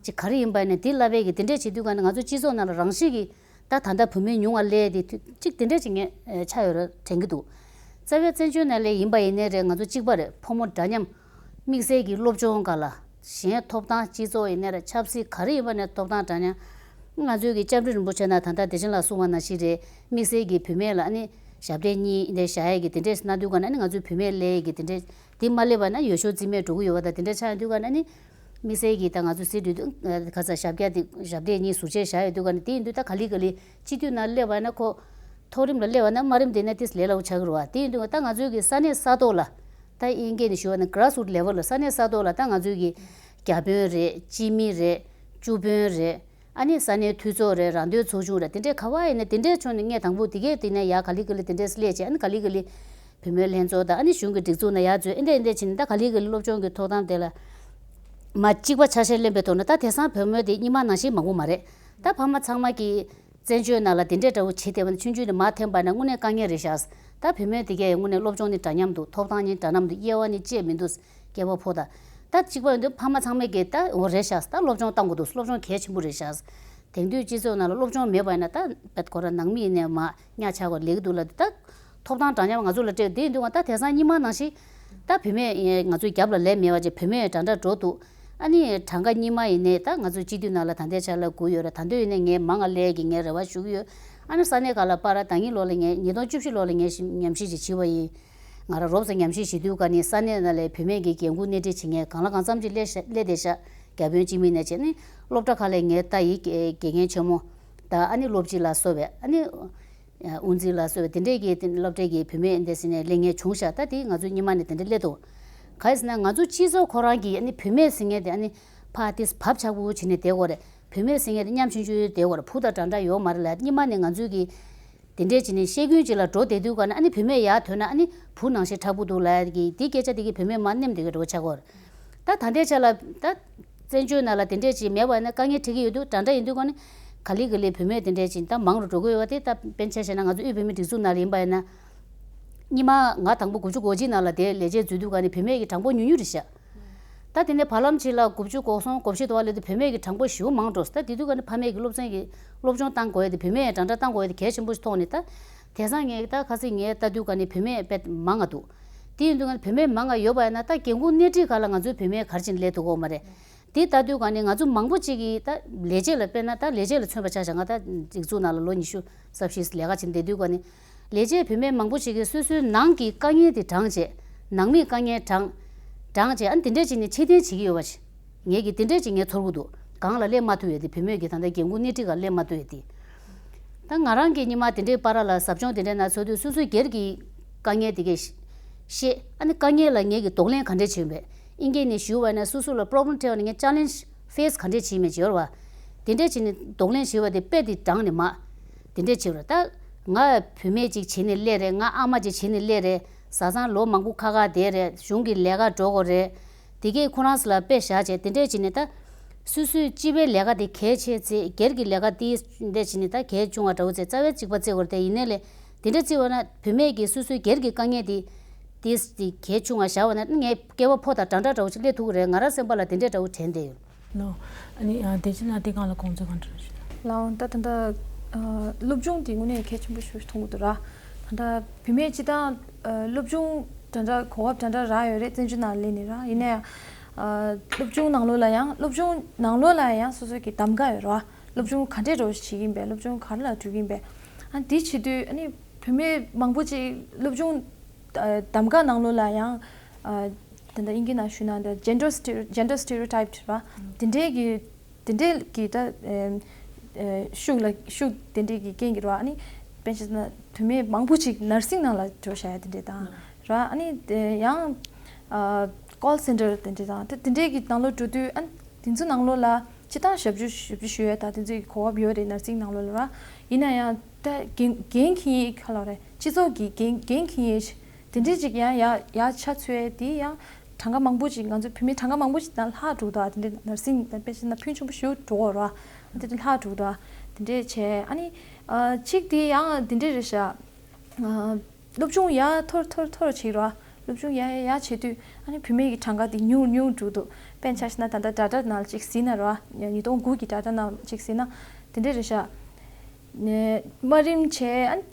ཅིག་ག་རེ་ཡིན་པ་ནས་དེ་བསླབ་པའི་གི་དེ་འདྲས་བྱེད་དུས་ག་ནས་ང་ཚོ་སྤྱི་ཚོགས་ནང་ལ་རང་བཞིན་གྱི་ད་ད་ལྟ་བུད་མེད་ཉུང་བ་སླེབས་དེ་དུས་ཅིག་དེ་འདྲས་ཅིག་ངས་ཆགས་ཡོད་རེད་དྲན་གྱི་འདུག་རྩ་བའི་བཙན་བྱོལ་ནང་ལ་ཡིན་པ་ཡིན་ནའི་རེད། ང་ཚོ་གཅིག་པ་རེད། ཕོ་མོ་འདྲ་མཉམ། དམིགས་བསལ་གྱི་སློབ་སྦྱོང་སྒང་ལ། གཞན་ཐོབ་ཐང་སྤྱི་ཚོགས་ཡིན་ནའི་རེད། ཆབ་སྲིད་ག་རེ་ཡིན་པ་ནས་ཐོབ་ཐང་འདྲ་མཉམ། ང་ཚོའི་གི་སྐྱབས་མགོན་རིན་པོ་ཆེ་ནས་ད་ལྟ་བདེ་ཆེན་ལགས་གསུངས་པ་ནང་བཞིན་རེད། དམིགས་བསལ་གྱི་བུད་མེད་ལ་ཨ་ནི་ཞབས་གྲས་གཉིས་འདི་བཞག་ཡས་ཀྱི་དེ་འདྲས་གནང་དུས་ག་ནས་ཨ་ནི་ང་ཚོའི་བུད་མེད་སླེབས་ཡས་ཀྱི་དེ་འདྲས་དེ་མ་སླེབས་པ་ན་ཡོ་ཤོ་རྩིས་མེད་འགྲོ་གི་ཡོད་པ་དང་དེ་འདྲས་ཆགས་ཡོང་དུས་ག་ནས་ཨ་ནི། དམིགས་བསལ་གྱི་ད་ང་ཚོ་སྲིད་གྲོས་དུ་ཁ་ཚ་ཞབས་བཀྱག་དེ་ཞབས་གྲས་གཉིས་ཟུར་བཅད་བཞག་ཡོད་དུས་ག་ནས་དེ་ཡིན་དུས་ད་ག་ལེ་ག་ལེ་སྤྱི་འཐུས་ནང་སླེབས་པ་ན་ཁོ་མཐོ་རིམ་ལ་སླེབས་པ་ན་དམའ་རིམ་དེ་ནས་ཏིས་ལས་སླ་པོ་ཆགས་ཀྱི་རེད་བ། དེ་ཡིན་དུས་ད་ང་ཚོའི་གི་ས་གནས་ས་ཐོག་ལ་ད་ཨིན་སྐད་ནས་ཞུ་བ་ན་grassroot level་ལ་ས་གནས་ས་ཐོག་ལ་ད་ང་ཚོའི་གི་བརྒྱ་དཔོན་རེད། སྤྱི་མི་རེད། བཅུ་དཔོན་རེད། ཨ་ནི་ས་གནས་འཐུས་ཚོགས་རེད། རང་དོན་ཚོགས་ཆུང་རེད། དེ་འདྲས་ག་བ་ཡིན་ན་དེ་འདྲས་བྱུང་ནས་ངས་དང་པོ་དེ་གས་དེ་ནས་ཡར་ག་ལེ་ག་ལེ་དེ་འདྲས་སླེབས་བྱས་ཨ་ནི་ག་ལེ་ག་ལེ། བུད་མེད་ལྷན་ཚོགས་དང་ཨ་ནི་གཞུང་གི་སྒྲིག་འཛུགས་ནང་ཡར་འཛུལ་ཨེ་འདྲ་ཨེ་འདྲ་བྱས་ནས་ད་ག་ལེ་ག་ལེ་སློབ་སྦྱོང་གི་ཐོབ་ཐང་དེ་ལ་མ་གཅིག་པ་ཆ་ཤས་ལེན་པའི་ཐོག་ནས་ད་དེང་སང་བུད་མེད་དེ་སྔོན་མ་ནང་བཞིན་མང་པོ་མ་རེད། ད་ཕ་མ་ཚང་མ་གིས་བཙན་བྱོལ་ནང་ལ་དེ་འདྲའི་འདྲ་བོ་བྱེད་བསྡད་པ་ནི་ཆུང་ཆུང་ནས་མར་འཐེན་པ་ན་དངོས་གནས་དཀའ་ངལ་རེད་ཤག་ད་བུད་མེད་དེ་གས་ཡང་དངོས་གནས་སློབ་སྦྱོང་ནི་འདྲ་མཉམ་འདུག་ཐོབ་ཐང་ནི་འདྲ་མཉམ་འདུག་དབྱེ་བ་ནི་ཅི་ཡང་མི་འདུག་སྐྱེས་པ་ཕོ་དང་། ད་གཅིག་པ་ཡིན་དུས་ཕ་མ་ཚང་མས་གིས་ད་འོ་རེད་ཤག་ད་སློབ་སྦྱོང་བཏང་དགོས་འདུག་སློབ་སྦྱོང་གལ་ཆེན་པོ་རེད་ཤག་དེང་དུས་སྤྱི་ཚོགས་ནང་ལ་སློབ་སྦྱོང་མེད་པ་ཡིན་ན་ད་བེད་ཁོ་ར་ནང་མི་ཡིན་ནའི་མ་གཉའ་ཆག་གོ་ལེགས་འདུག་ལ། ད་ཐོབ་ཐང་འདྲ་མཉམ་ང་ཚོ་ལ་སྤྲད་དེ་འདུག་ད་དེང་སང་སྔོན་མ་ནང་བཞིན་ད་བུད་མེད་ང་ཚོའི་རྒྱབ་ལ་ལས་མེད་པ་ཅིག་བུད་མེད་གྲངས་ཀ་འགྲོ་འདུག་ཨ་ནི་གྲངས་ཀ་སྔོན་མ་ཡིན་ནའི་ད་ང་ཚོའི་སྤྱི་འཐུས་ནང་ལ་ད་ལྟའི་ཆ་ལ་དགུ་ཡོད་ར། ད་འདོད་ཡིན་ནའི་ངས་མང་ང་སླེབས་ཀྱི་ངས་རེ་བ་ཞུ་གི་ཡོད། ཨ་ནི་ས་གནས་ཁག་ལ་པར་ད་གིན་ལོ་ལ་ངས་ཉིས་སྟོང་བཅུ་བཞི་ལོ་ལ་ངས་ཉམས་ཞིབ་ཅིག་བྱས་པ་ཡིན། ང་རང་རོབ་ཙམ་ཉམས་ཞིབ་བྱེད་དུས་ག་ནི་ས་གནས་ནང་ལས་བུད་མེད་ཀྱི་འགན་འཁུར་སྣེ་ཁྲིད་བྱེད་མཁན་གང་ལ་གང་འཚམ་ཅིག་སླེབས་ཤག་སླེབས་བསྡད་ཤག་བརྒྱ་དཔོན་སྤྱི་མི་ནས་བྱས་ནི་སློབ་གྲྭ་ཁག་ལ་ངས་ལྟ་ཡི་དགེ་རྒན་ཆེན་མོ་དང་ཨ་ནི་སློབ་སྤྱི་ལ་སོགས་པའི་ཨ་ནི་དབུ་འཛིན་ལ་སོགས་པའི་དེ་འདྲས་ཀྱི་སློབ་གྲྭའི་གི་བུད་མེད་འདི་ཟེར་ནས་སླེབས་མཁན་བྱུང་ཤག་ད་དེ་ང་ཚོ་སྔོན་མ་ནས་དེ་འདྲས་སླེབས་འདུག་ག་རེ་ཟེར་ན་ང་ཚོ་སྤྱི་ཚོགས་ཁོ་རང་གི་ཨ་ནི་བུད་མེད་ཟེར་མཁན་དེ་ཨ་ནི་ཕར་དེ་བབ་ཆགས་པོ་བྱས་ནས་བསྡད་དགོས་རེད། བུད་མེད་ཟེར་མཁན་དེ་ཉམ་ཆུང་ཆུང་བསྡད་དགོས་རེད། བུ་དང་འདྲ་འདྲ་ཡོད་མ་རེད་ལ། སྔོན་མ་ནས་ང་ཚོའི་གི་དེ་འདྲས་བྱས་ནས་བཤད་ཀུན་ཅིག་ལ་འགྲོ་བསྡད་དུས་ག་ནས་ཨ་ནི་བུད་མེད་ཡར་ཐོན་ན་ཨ་ནི་བུ་ནང་བཞིན་མཁྲེགས་པོ་འདུག་ལབ་ཀྱི་དེ་སྐད་ཆ་དེ་གི་བུད་མེད་མར་མནན་བསྡད་ཀྱི་འགྲོ་ཆགས་ཀྱི་ཡོད་རེད། ད་ད་ལྟའི་ཆ་ལ་ད་བཙན་བྱོལ་ནང་ལ་དེ་འདྲས་ཅིག་མེད་པ་ཡིན་ན་དཀའ་ངལ་འཕྲད་ཀྱི་ཡོད་འདུག་འདྲ་འདྲ་ཡིན་དུས་ག་ནས་ག་ལེ་ག་ལེ་བུད་མེད་དེ་འདྲས་ཅིག་ད་མང་རུ་འགྲོ་གི་ཡོད་པ་དེ་ད་དཔེར་ན་ཆ་བཞག་ན་ང་ཚོ་དབུས་བོད་མིའི་སྒྲིག་འཛུགས་ནང་ལ་ཡིན་པ་ཡིན་ན། སྔོན་མ་ང་དང་པོ་དགུ་བཅུ་གོ་གཅིག་ནང་ལ་དེ་ལས་བྱེད་འཛུལ་དུས་ག་ནས་བུད་མེད་ཀྱི་གྲངས་འབོར་ཉུང་ཉུང་རེད་ཤག་ད་དེ་ནས་བར་ལམ་ཅིག་ལ་དགུ་བཅུ་གོ་གསུམ་གོ་བཞི་དུ་བ་སླེབས་དུས་བུད་མེད་ཀྱི་གྲངས་འབོར་ཞེ་པོ་མང་འགྲོ། ད་དེ་དུས་ག་ནས་ཕ་མེས་ཀྱི་སློབ་ཚན་གྱི་སློབ་སྦྱོང་བཏང་དགོས་ཡ་དེ་བུད་མེད་གྲངས་ཀ་བཏང་དགོས་ཡ་དེ་གལ་ཆེན་པོ་ཞིག་མཐོང་ནས་ད། དེང་སང་ངས་ད་ཁ་སང་ངས་ལྟ་དུས་ག་ནས་བུད་མེད་དཔེ་མང་ང་འདུག་དེ་ཡིན་དུས་ག་ནས་བུད་མེད་མང་ང་ཡོད་པ་ཡིན་ན་ད་འགན་ཁུར་སྣེ་ཁྲིད་ཁག་ལ་ང་ཚོའི་བུད་མེད་ག་རེ་བྱས་ནས་སླེབས་ཐུབ་ཀྱི་ཡོད་མ་རེད། དེ་ལྟ་དུས་ག་ནས་ང་ཚོ་མང་པོ་ཅིག་གིས་ད་ལས་བྱེད་ལ་དཔེར་ན་ད་ལས་བྱེད་ལ་མཚོན་པ་ཆ་བཞག་ང་ད་སྒྲིག་འཛུགས་ནང་ལ་ལོ་ཉི་ཤུ་རྩ་བཞི་ལས་ཀ་བྱས་ནས་བསྡད་དུས་ག་ནས། ལས་བྱེད་བུད་མེད་མང་པོ་ཞིག་གིས་སོ་སོའི་ནང་གི་དཀའ་ངལ་དེ་དྲངས་བྱས། ནང་མིའི་དཀའ་ངལ་དྲངས། དྲངས་བྱས་ཨ་ནི་དེ་འདྲས་བྱས་ནས་ཕྱིར་འཐེན་བྱེད་ཀྱི་ཡོད་པ་ཞིག་ངས་ཀྱིས་དེ་འདྲས་ཅིག་ངས་ཚོར་གྱི་འདུག་སྒང་ལ་སླེབས་མ་ཐུབ་ཡོད་དེ། བུད་མེད་ཀྱི་ད་ལྟ་འགན་ཁུར་སྣེ་ཁྲིད་ག་སླེབས་མ་ཐུབ་ཡོད་དེ། ད་ང་རང་གིས་སྔོན་མ་དེ་འདྲའི་བར་ལ་ཟབ་སྦྱོང་དེ་འདྲའི་ནང་ཚུད་དུས་སོ་སོའི་སྒེར་གྱི་དཀའ་ངལ་དེ་གས་ཤེས། ཨ་ནི་དཀའ་ངལ་ལ་ངེད་ཀྱིས་གདོང་ལེན་ག་འདྲས་བྱེད་ཡོད་པས། ཨིན་སྐད་ནས་ཞུ་བ་ན་སོ་སོ་ལ་པོ་རོབ་ལེམ་འཕྲད་པ་ནས་ངས་ཅེ་ལེན་ཇི་ཕེ་སི་ག་འདྲས་བྱེད་མེད་བྱེད་ཡོད་རེད་བ། དེ་འདྲས་བྱས་ནས་གདོང་ལེན་བྱེད་པ་དེ་དཔེ་དེ་དྲངས་ནས་མ་དེ་འདྲས་བྱེད་རེད། ད་ང་བུད་མེད་ཅིག་བྱས་ནས་སླེབས་རེད། ང་ཨ་མ་ཅིག་བྱས་ནས་སླེབས་རེད། བཟའ་ཚང་ལོ་མང་པོ་ཁ་ཁ་བསྡད་རེད། གཞུང་གི་ལས་ཀ་འགྲོ་དགོས་རེད། དེ་གས་ཁོ་རང་ཚོ་ལ་དཔེ་བཞག་བྱས་དེ་འདྲས་བྱས་ནས་ད་སོ་སོའི་སྤྱི་པའི་ལས་ཀ་དེ་གལ་ཆེ་ཚེ་སྒེར་གྱི་ལས་ཀ་དེ་འདྲས་བྱས་ནས་ད་གལ་ཆུང་བ་འདྲ་བོ་ཚེ་རྩ་བའི་གཅིག་པ་བརྩི་དགོས་རེད། དེ་ཡིན་ནའི་ལས་དེ་འདྲས་བརྩི་བ་ན་བུད་མེད་ཀྱིས་སོ་སོའི་སྒེར་གྱི་དཀའ་ངལ་དེ་དེ་དེ་གལ་ཆུང་བ་བཞག་པ་ན་ངའི་སྐྱེ་བ་ཕོ་དང་འདྲ་འདྲ་འདྲ་བོ་ཞིག་སླེབས་ཐུབ་ཀྱི་རེད། ང་རང་སེམས་པ་ལ་དེ་འདྲས་འདྲ་བོ་དྲན་བསྡད་ཡོད། ལོ། ཨ་ནི་ཨ་བདེ་ཆེན་ལགས་དེ་སྒང་ལ་དགོངས་ཚུལ་གང་འདྲ་ཞིག་ལའང་ད་ད་ལྟ་ཨ་སློབ་སྦྱོང་དེ་དངོས་གནས་གལ་ཆེན་པོ་ཞིག་མཐོང་གི་འདུག་ར། ད་ལྟ་བུད་མེད་སྤྱི་བཏང་ཨ་སློབ་སྦྱོང་ད་ལྟ་གོ་སྐབས་ད་ལྟ་རག་ཡོད་རེད། བཙན་བྱོལ་ནང་སླེབས་ནས་ར། ཡིན་ནའི་ཨ་སློབ་སྦྱོང་ནང་ལོགས་ལ་ཡང་སློབ་སྦྱོང་ནང་ལོགས་ལ་ཡང་སོ་སོ་གི་གདམ་ག་ཡོད་ར། སློབ་སྦྱོང་ག་འདྲས་འདྲ་བོ་ཞིག་བྱེད་ཀྱིན་པས། སློབ་སྦྱོང་ག་རེ་ལ་འགྲོ་གིན་པས། ཨ་འདི་བྱེད་དུས་ཨ་ནི་བུད་མེད་མང་པོ་ཅིག་སློབ་སྦྱོང་ཨ་གདམ་ག་ནང་ལོགས་ལ་ཡང་ཨ་ད་ལྟ་དབྱིན་སྐད་ནང་ཞུས་ན་འདི་gender stereo- gender stereotype རེད་བ། དེ་འདྲའི་གི་དེ་འདྲའི་གི་ད་ཨ་ཤུགས་ལ་ཤུགས་དེ་འདྲའི་གི་རྐྱེན་གྱིས་རེད་བ། ཨ་ནི་དཔེ་བྱས་ན་བུད་མེད་མང་པོ་ཅིག་ནར་སིང་ནང་ལ་འགྲོ་བཞག་ཡ་དེ་འདྲའི་དང་རེད་བ། ཨ་ནི་དེ་ཡང་ཨ་call center དེ་འདྲའི་དང་དེ་དེ་འདྲའི་གི་ནང་ལོགས་འགྲོ་དུས་ཨ་ནི་དེ་ཚོ་ནང་ལོགས་ལ་སྤྱིར་བཏང་ཞབས་ཞུ་ཞབས་ཞུ་ཞུ་ཡས་དང་དེ་ཚོའི་གོ་སྐབས་ཡོད་རེད། ནར་སིང་ནང་ལོགས་ལ་ར། ཡིན་ན་ཡང་ད་འགན་འགན་འཁྱེར་ཡས་ག་ལབ་རེད། སྤྱི་ཚོགས་ཀྱི་འགན་འགན་འཁྱེར་ཡས་དེ་འདྲས་ཅིག་ཡང་ཡ་ཡ་ཆ་ཚུད་ཡས་དེ་ཡང་གྲངས་ཀ་མང་པོ་ཅིག་ང་ཚོ་བུད་མེད་གྲངས་ཀ་མང་པོ་ཅིག་ད་ལྷག་འགྲོ་གི་འདུག་དེ་འདྲས་ནར་སིང་ད་དཔེ་བྱས་ན་ཕོན་ཆེན་པོ་ཞིག་འགྲོ་གི་ར། དེ་འདྲས་ལྷག་འགྲོ་གི་འདུག་དེ་འདྲས་བྱས་ཨ་ནི་ཨ་གཅིག་དེ་ཡང་དེ་འདྲས་རེད་ཤག་ཨ། སློབ་སྦྱོང་ཡར་མཐོ་རུ་མཐོ་རུ་མཐོ་རུ་བྱེད་རོགས། སློབ་སྦྱོང་ཡར་ཡར་ཡར་བྱེད་དུས་ཨ་ནི་བུད་མེད་ཀྱི་གྲངས་ཀ་དེ་ཉུང་ཉུང་འགྲོ་འདུག་དཔེར་ན་ཆ་བཞག་ན་ད་ལྟ་ཌ་ཊ་ནང་ཅིག་གཟིགས་ན་རོགས། ཉིས་སྟོང་དགུ་གི་ཌ་ཊ་ནང་ཅིག་གཟིགས་ན་དེ་འདྲས་རེད་ཤག་དམའ་རིམ་བྱས་ཨ་ནི་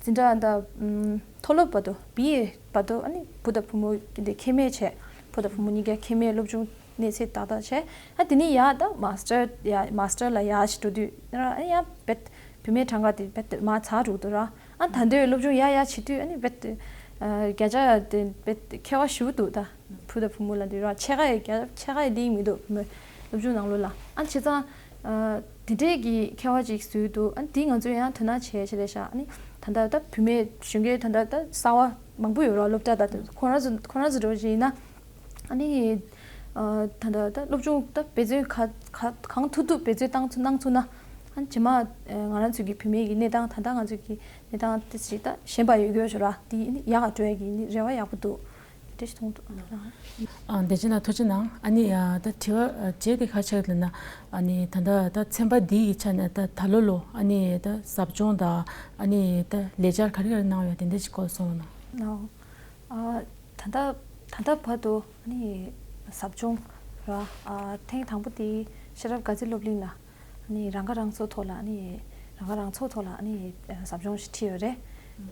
འཛིན་གྲྭ་ད་ཨམ་མཐོ་སློབ་བར་དུ་བི་ཨེ་བར་དུ་ཨ་ནི་བུ་དང་བུ་མོ་དེ་འདྲས་ཁྱད་མེད་བྱས། བུ་དང་བུ་མོ་གཉིས་ཀ་ཁྱད་མེད་སློབ་སྦྱོང་གནས་ཚད་ཏག་ཏག་བྱས། ཨ་དེ་ནས་ཡར་ད་མ་སི་ཊར་ཡ་མ་སི་ཊར་ལ་ཡར་ཞིག་འགྲོ་དུས་ཨ་ནི་ཡང་རྦད་བུད་མེད་གྲངས་ཀ་དེ་རྦད་དེ་མར་ཚ་འགྲོ་གི་འདུག་ར། ཨ་ད་འདོད་སློབ་སྦྱོང་ཡར་ཡར་བྱེད་དུས་ཨ་ནི་རྦད་དེ་ཨ་བརྒྱ་ཆ་དེ་རྦད་དེ་ཁྱད་པར་ཞེ་པོ་འདུག་ད་བུ་དང་བུ་མོ་ལ་འདུག་ར། ཕྱེད་ཀ་ཡི་བརྒྱ་ཕྱེད་ཀ་ཡི་ལིང་མི་འདུག་བུ་མོ་སློབ་སྦྱོང་ནང་ལོགས་ལ་ཨ་བྱས་ཙང་ཨ་དེ་འདྲས་ཀྱི་ཁྱད་པར་ཅིག་བཟོས་འདུག་ཨ་དེ་ང་ཚོས་ཡང་དོ་སྣང་བྱས་བྱས་ལས་ཤག་ཨ་ནི་ད་ལྟ་ད་བུད་མེད་གཞོན་སྐྱེས་ད་ལྟ་ད་གསར་བ་མང་པོ་ཡོད་ར། སློབ་གྲྭ་ད་ལྟ་ཁོ་རང་ཚོ་ཁོ་རང་ཚོ་འགྲོ་བཞིན་ཡིན་ན། ཨ་ནི་ཨ་ད་ལྟ་ད་སློབ་སྦྱོང་ད་འབད་བརྩོན་ག་ག་གང་ཐུབ་ཐུབ་འབད་བརྩོན་བཏང་ཚུ་གནང་ཚུགས་ན། ཨ་ནི་རྗེས་མ་ཨ་ང་རང་ཚོ་གི་བུད་མེད་ཀྱི་གནས་སྟངས་ད་ལྟ་ང་ཚོ་གི་གནས་སྟངས་དེ་ཅིག་ད་ཞན་པ་ཡོད་རྒྱུ་ཞིག་ར། དེ་ཨ་ནི་ཡག་ག་འགྲོ་ཡ་གི་ཨ་ནི་རེ་བ་ཡག་པོ་འདུག་དེ་འདྲ་ཞིག་མཐོང་འདུག་ཨ་བདེ་ཆེན་ལགས་ཐུགས་རྗེ་གནང་། ཨ་ནི་ཨ་ད་དྲི་བ་ཨ་རྗེས་དེ་ག་ཆགས་ལབ་ན། ཨ་ནི་ད་ལྟ་ད་ཚན་པ་འདི་ཡི་ཆ་ནས་ད་ད་ལོ་ལོ་ཨ་ནི་ད་ཟབ་སྦྱོང་དང་ཨ་ནི་ད་ལས་འཆར་ག་རེ་ག་རེ་གནང་ཡོད་དེ་འདྲ་ཞིག་སྐོར་གསུངས་རོགས་གནང་། ཨ་ད་ལྟ་ད་ལྟ་བར་དུ་ཨ་ནི་ཟབ་སྦྱོང་ར་ཨ་ཐེངས་དང་པོ་དེ་ཤེས་རབ་དགའ་ཚལ་སློབ་གླིང་ལ་ཨ་ནི་རང་ཁ་རང་གསོ་ཐོག་ལ་ཨ་ནི་རང་ཁ་རང་གསོ་ཐོག་ལ་ཨ་ནི་ཟབ་སྦྱོང་ཞིག་ཁྲིད་ཡོད་རེད།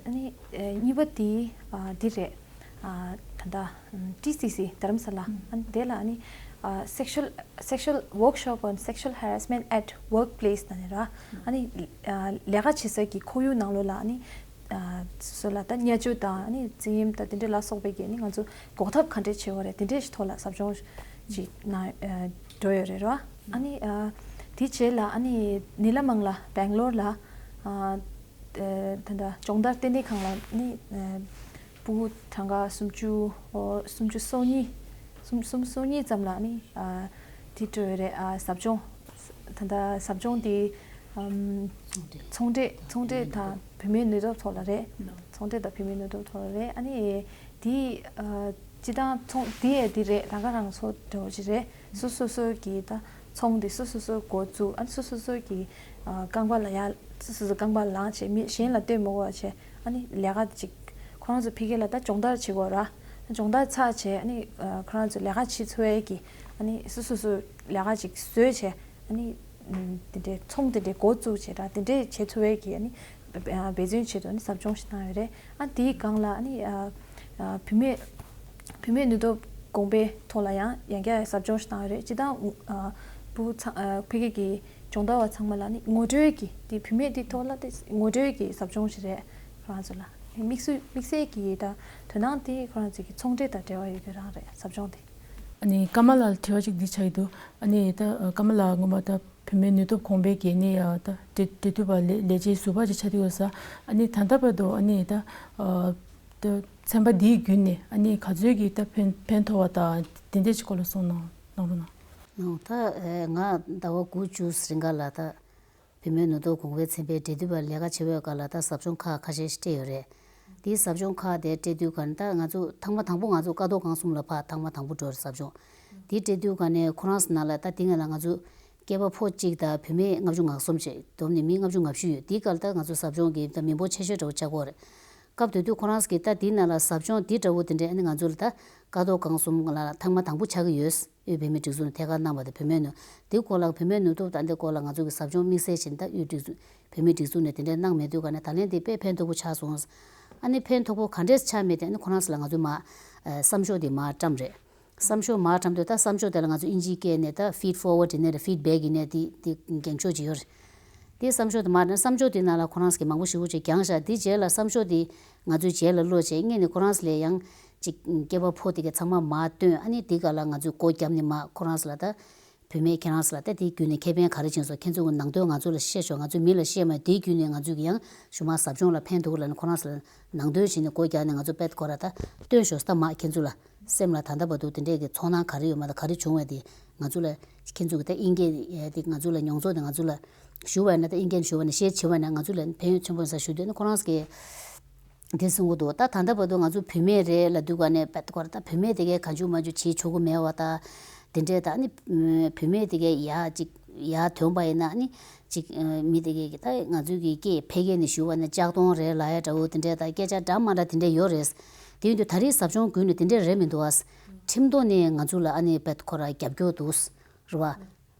ཨ་ནི་གཉིས་པ་དེ་ཨ་འདི་རེད། ཨ་ད་ལྟ་ཊི་སི་སི་དྷ་རམ་ས་ལ་ཨ་ནི་དེ་ལ་ཨ་ནི་ཨ་sexual sexual workshop on sexual harassment at workplace ད་ནི་ར་ཨ་ནི་ཨ་ལས་ཀ་བྱེད་ས་ཀྱི་ཁོར་ཡུག་ནང་ལོགས་ལ་ཨ་ནི། ཨ་སོ་སོ་ལ་ད་བརྙས་བཅོས་དང་ཨ་ནི་བཙན་གཡེམ་དང་དེ་འདྲ་ལ་སོགས་པའི་གི་ཨ་ནི་ང་ཚོ་འགོག་ཐབས་ག་འདྲས་བྱེད་དགོས་རེད། དེ་འདྲས་ཞིག་ཐོག་ལ་ཟབ་སྦྱོང་ཅིག་གནང་ཨ་འགྲོ་ཡོད་རེད་ར། ཨ་ནི་ཨ་དེ་རྗེས་ལ་ཨ་ནི་ནི་ལ་མང་ལ་སྦེང་ལོར་ལ་ཨ་ཨ་ད་ལྟ་སྦྱོང་བརྡར་ལྟེ་གནས་ཁང་ལ་ཨ་ནི་ཨ་ཕྲུ་གུ་གྲངས་ཀ་སུམ་ཅུ་ཨོ་སུམ་ཅུ་སོ་གཉིས་སུམ་སུམ་སོ་གཉིས་ཙམ་ལ་ཨ་ནི་ཨ་དེ་འགྲོ་ཡོད་རེད། ཨ་ཟབ་སྦྱོང་ད་ལྟ་ཟབ་སྦྱོང་དེ་ཨམ་ཚོང་འབྲེལ་ཚོང་འབྲེལ་དང་བུད་མེད་ནུས་སྟོབས་ཐོག་ལ་རེད། ཚོང་འབྲེལ་དང་བུད་མེད་ནུས་སྟོབས་ཐོག་ལ་རེད། ཨ་ནི་དེ་ཨ་སྤྱི་བཏང་ཚོང་དེ་ཡས་དེ་རེད། རང་ཁ་རང་གསོ་འདྲ་བོ་ཅིག་རེད། སོ་སོ་སོ་གི་ད་ཚོང་དེ་སོ་སོ་སོ་འགོ་བཙུགས། ཨ་ནི་སོ་སོ་སོ་གི་ཨ་རྐང་པ་ལ་ཡ་སོ་སོ་སོ་རྐང་པ་ལངས་བྱས་མི་གཞན་ལ་ལྟོས་མི་དགོས་པ་བྱས། ཨ་ནི་ལས་ཀ་ཅིག་ཁོ་རང་ཚོ་ཕ་གི་ལ་ད་སྦྱོང་བརྡར་བྱེད་དགོས་ར། སྦྱོང་བརྡར་ཚར་བྱས་ཨ་ནི་ཨ་ཁོ་རང་ཚོ་ལས་ཀ་བྱེད་ཚུགས་ཡས་ཀྱི་ཨ་ནི་སོ་སོ་སོ་ལས་ཀ་ཅིག་བཟོས་བྱས། ཨ་ནི་ཨམ་དེ་འདྲའི་ཚོང་དེ་འདྲའི་འགོ་བཙུགས་བྱས་ར། དེ་འདྲའི་བྱེད་ཚུགས་ཡས་ཀྱི་ཨ་ནི་འབད་བརྩོན་བྱེད་དུ་ཨ་ནི་ཟབ་སྦྱོང་ཞིག་གནང་ཡོད་རེད། ཨ་དེའི་སྒང་ལ་ཨ་ནི་ཨ་ཨ་བུད་མེད་བུད་མེད་ནུས་སྟོབས་གོང་སྤེལ་ཐོག་ལ་ཡང་ཡང་བསྐྱར་ཟབ་སྦྱོང་ཞིག་གནང་ཡོད་རེད། སྤྱིར་བཏང་ཨ་ཕྲུ་གུ་ཚང་ཨ་ཕ་གི་གི་སྦྱོང་བརྡར་བ་ཚང་མ་ལ་ཨ་ནི་ངོ་སྤྲོད་ཀྱི་དེ་བུད་མེད་དེ་ཐོག་ལ་དེ་ངོ་སྤྲོད་ཀྱི་ཟབ་སྦྱོང་ཞིག་རེད། ཁོ་རང་ཚོ་ལ་དམིགས་བསལ་དམིགས་བསལ་གྱི་ད་དོ་སྣང་དེ་ཁོ་རང་ཚོ་གི་ཚོང་འབྲེལ་དང་འབྲེལ་བ་ཡོད་རྒྱུ་རང་རེད། ཟབ་སྦྱོང་དེ། ཨ་ནི་ཀརྨ་ལགས་ལ་དྲི་བ་ཅིག་འདི་ཆགས་ཀྱི་འདུག་ཨ་ནི་ད་ཀརྨ་ལགས་སྔོན་མ་ད་བུད་མེད་ནུས་སྟོབས་གོང་འཕེལ་གྱི་ནི་ད་འབྲེལ་འབྲེལ་མཐུད་པ་ལས་ལས་བྱེད་ཟུར་པ་ཅིག་ཆགས་ཀྱི་ཡོད་ས། ཨ་ནི་ད་ལྟ་བར་དུ་ཨ་ནི་ད་ད་ཚན་པ་འདིའི་བརྒྱུད་ནས་ཨ་ནི་ག་ཚོད་ཀྱི་ད་ཕན་ཕན་ཐོགས་པ་དང་དེ་འདྲས་ཅིག་སྐོར་ལ་གསུངས་གནང་གནང་རོགས་གནང་། ཨོ་ད་ཨེ་ང་ཟླ་བ་དགུ་བཅུ་རིང་ག་ལ་ད་བུད་མེད་ནུས་སྟོབས་གོང་འཕེལ་ཚན་པའི་འབྲེལ་མཐུད་པ་ལས་ཀ་བྱེད་པའི་སྐབས་ལ་ད་ཟབ་སྦྱོང་ཁག་ཁ་ཤས་ཤིག་སྤྲད་ཡོད་རེད། དེའི་ཟབ་སྦྱོང་ཁག་དེ་སྤྲད་དུས་ག་ནས་ད་ང་ཚོ་ཐེངས་མ་དང་པོ་ང་ཚོ་ཀ་རྡོར་སྒང་གསུམ་ལ་ཕར་ཐེངས་མ་དང་པོ་འགྲོ་རེད་ཟབ་སྦྱོང་། དེ་སྤྲད་དུས་ག་ནས་ཁོ་རང་ཚོ་ནང་ལ་ད་དེ་སྔ་ལ་ང་ཚོ་སྐྱེས་པ་ཕོ་གཅིག་དང་བུད་མེད་ལྔ་བཅུ་ང་གསུམ་བྱས་བསྡོམས་ནས་མི་ལྔ་བཅུ་ང་བཞི་ཡོད། དེའི་སྐབས་ལ་ད་ང་ཚོ་ཟབ་སྦྱོང་གི་ད་མི་འབོར་ཆེ་ཤོས་འདྲ་བོ་ཆགས་ཀྱི་ཡོད་རེད། སྐབས་དེ་དུས་ཁོ་རང་ཚོ་གིས་ད་དེའི་ནང་ལ་ཟབ་སྦྱོང་དེ་འདྲ་བོ་དེ་འདྲས་ཨ་ནི་ང་ཚོ་ལ་ད་ཀ་རྡོར་སྒང་གསུམ་ལ་ཐེངས་མ་དང་པོ་ཆགས་ཀྱི་ཡོད། དབུས་བོད་མིའི་སྒྲིག་འཛུགས་ནས་ཐད་ཀར་གནང་བ་དེ་བུད་མེད་ནུས་དེའི་སྐོར་ལ་བུད་མེད་ནུས་སྟོབས་དང་དེའི་སྐོར་ལ་ང་ཚོ་གི་ཟབ་སྦྱོང་དམིགས་བསལ་བྱས་ནས་ད་དབུས་སྒྲིག་འཛུགས་བོད་མིའི་སྒྲིག་འཛུགས་ནས་དེ་འདྲས་གནང་མེད་དུས་ག་ནས་ད་ལན་དེ་དཔེ་ཕན་ཐོགས་པོ་ཆགས་སོང་། ཨ་ནི་ཕན་ཐོགས་པོ་ག་འདྲས་ཆགས་མེད་དེ་ཨ་ནི་ཁོ་རང་ཚོ་ལ་ང་ཚོས་མར་ཨ་བསམ་ཤོག་དེ་མར་བཀྲམ་རེད། བསམ་ཤོག་མར་བཀྲམ་དུས་ད་བསམ་ཤོག་དེ་ལ་ང་ཚོ་དབྱིན་ཇིའི་སྐད་ནས་ད་feed forward་ཡིན་ནའི་རེད་feedback་ཡིན་ནའི་དེ་དེ་འགེངས་ཤོག་ཅིག་ཡོད་རེད། དེ་བསམ་ཤོག་དེ་མར་བསམ་ཤོག་དེ་ནང་ལ་ཁོ་རང་ཚོ་གི་མང་པོ་ཞེ་པོ་ཅིག་བརྒྱངས་ཤག་དེ་རྗེས་ལ་བསམ་ཤོག་དེ་ང་ཚོའི་རྗེས་ལ་བློ་བྱས་སྔོན་ནས་ཁོ་རང་ཚོ་ལ་ཡང་ཅིག་སྐྱེས་པ་ཕོ་དེ་གའི་ཚང་མ་མར་བཏོན། ཨ་ནི་དེ་ག་ལ་ང་ཚོས་སྒོ་བརྒྱབ་ནས་མར་ཁོ་རང་ཚོ་ལ་ད་བུད་མེད་ཁྱེད་རང་ཚོ་ལ་ད་དེ་བརྒྱུད་ནས་ཁེ་ཕན་ག་རེ་བྱུང་སོང་། ཁྱེད་ཚོ་གི་ནང་དོན་ང་ཚོ་ལ་བཤད་ཤོག་ང་ཚོའི་མི་ལ་བཤད་མ་དེ་བརྒྱུད་ནས་ང་ཚོས་ཀྱི་ཡང་ཞུ་མ་ཟབ་སྦྱོང་ལ་ཕན་ཐོགས་ལ་ནི་ཁོ་རང་ཚོ་ལ་ནང་དོན་བྱས་ནས་སྒོ་བརྒྱབ་ནས་ང་ཚོ་དཔེ་ཁོ་ར་ད་བཏོན་ཤོག་ད་མར་ཁྱེད་ཚོ་ལ་སེམས་ལ་ད་ལྟ་བར་དུ་དེ་འདྲས་ཀྱི་ཚོར་སྣང་ག་རེ་ཡོད་མ་ད་ག་རེ་བྱུང་བས་དེ་ང་ཚོ་ལ་ཁྱེད་ཚོ་གི་ད་ཨིན་སྐད་དེ་ང་ཚོ་ལ་མྱོང་ཚོར་དེ་ང་ཚོ་ལ་ཞུ་བ་ན་ད་ཨིན་སྐད་ཞུ་བ་ན་ཤེར་བྱེད་བ་ན་ང་ཚོ་ལ་ཕན་ཡོན་ཆེན་པོ་ཡིན་ས་ཞུ་འདོད་ནི་ཁོ་རང་ཚོ་གི་དེ་གསུང་གི་འདུག་ད་ད་ལྟ་བར་དུ་ང་ཚོ་བུད་མེད་རེད་ལབ་དུས་ག་ནས་བད་ཀོ་ར་ད་བུད་མེད་དེ་གས་གང་བྱུང་མ་བྱུང་བྱེད་ཆོག་གི་མེད་བ་ད། དེ་འདྲས་ད་ནི་བུད་མེད་དེ་གས་ཡར་ཅིག་ཡར་ཐོན་པ་ཡིན་ན་ནི་ཅིག་མི་དེ་གས་ཀྱི་ད་ང་ཚོའི་གི་སྐད་ཕལ་སྐད་ནས་ཞུ་བ་ན་ལྕགས་གདོང་རེད་ལབ་ཡ་འདྲ་བོ་དེ་འདྲས་ད་སྐད་ཆ་འདྲ་མ་འདྲ་དེ་འདྲས་ཡོད་རེད། དེ་ཡིན་དུས་ད་རེས་ཟབ་སྦྱོང་བརྒྱུད་ནས་དེ་འདྲས་རེད་མི་འདུག་ཨ། ཁྲིམས་ཐོག་ནས་ང་ཚོ་ལ་ཨ་ནི་བད་ཁོ་ར་རྒྱབ་སྐྱོར་འདུག་རེད་བ།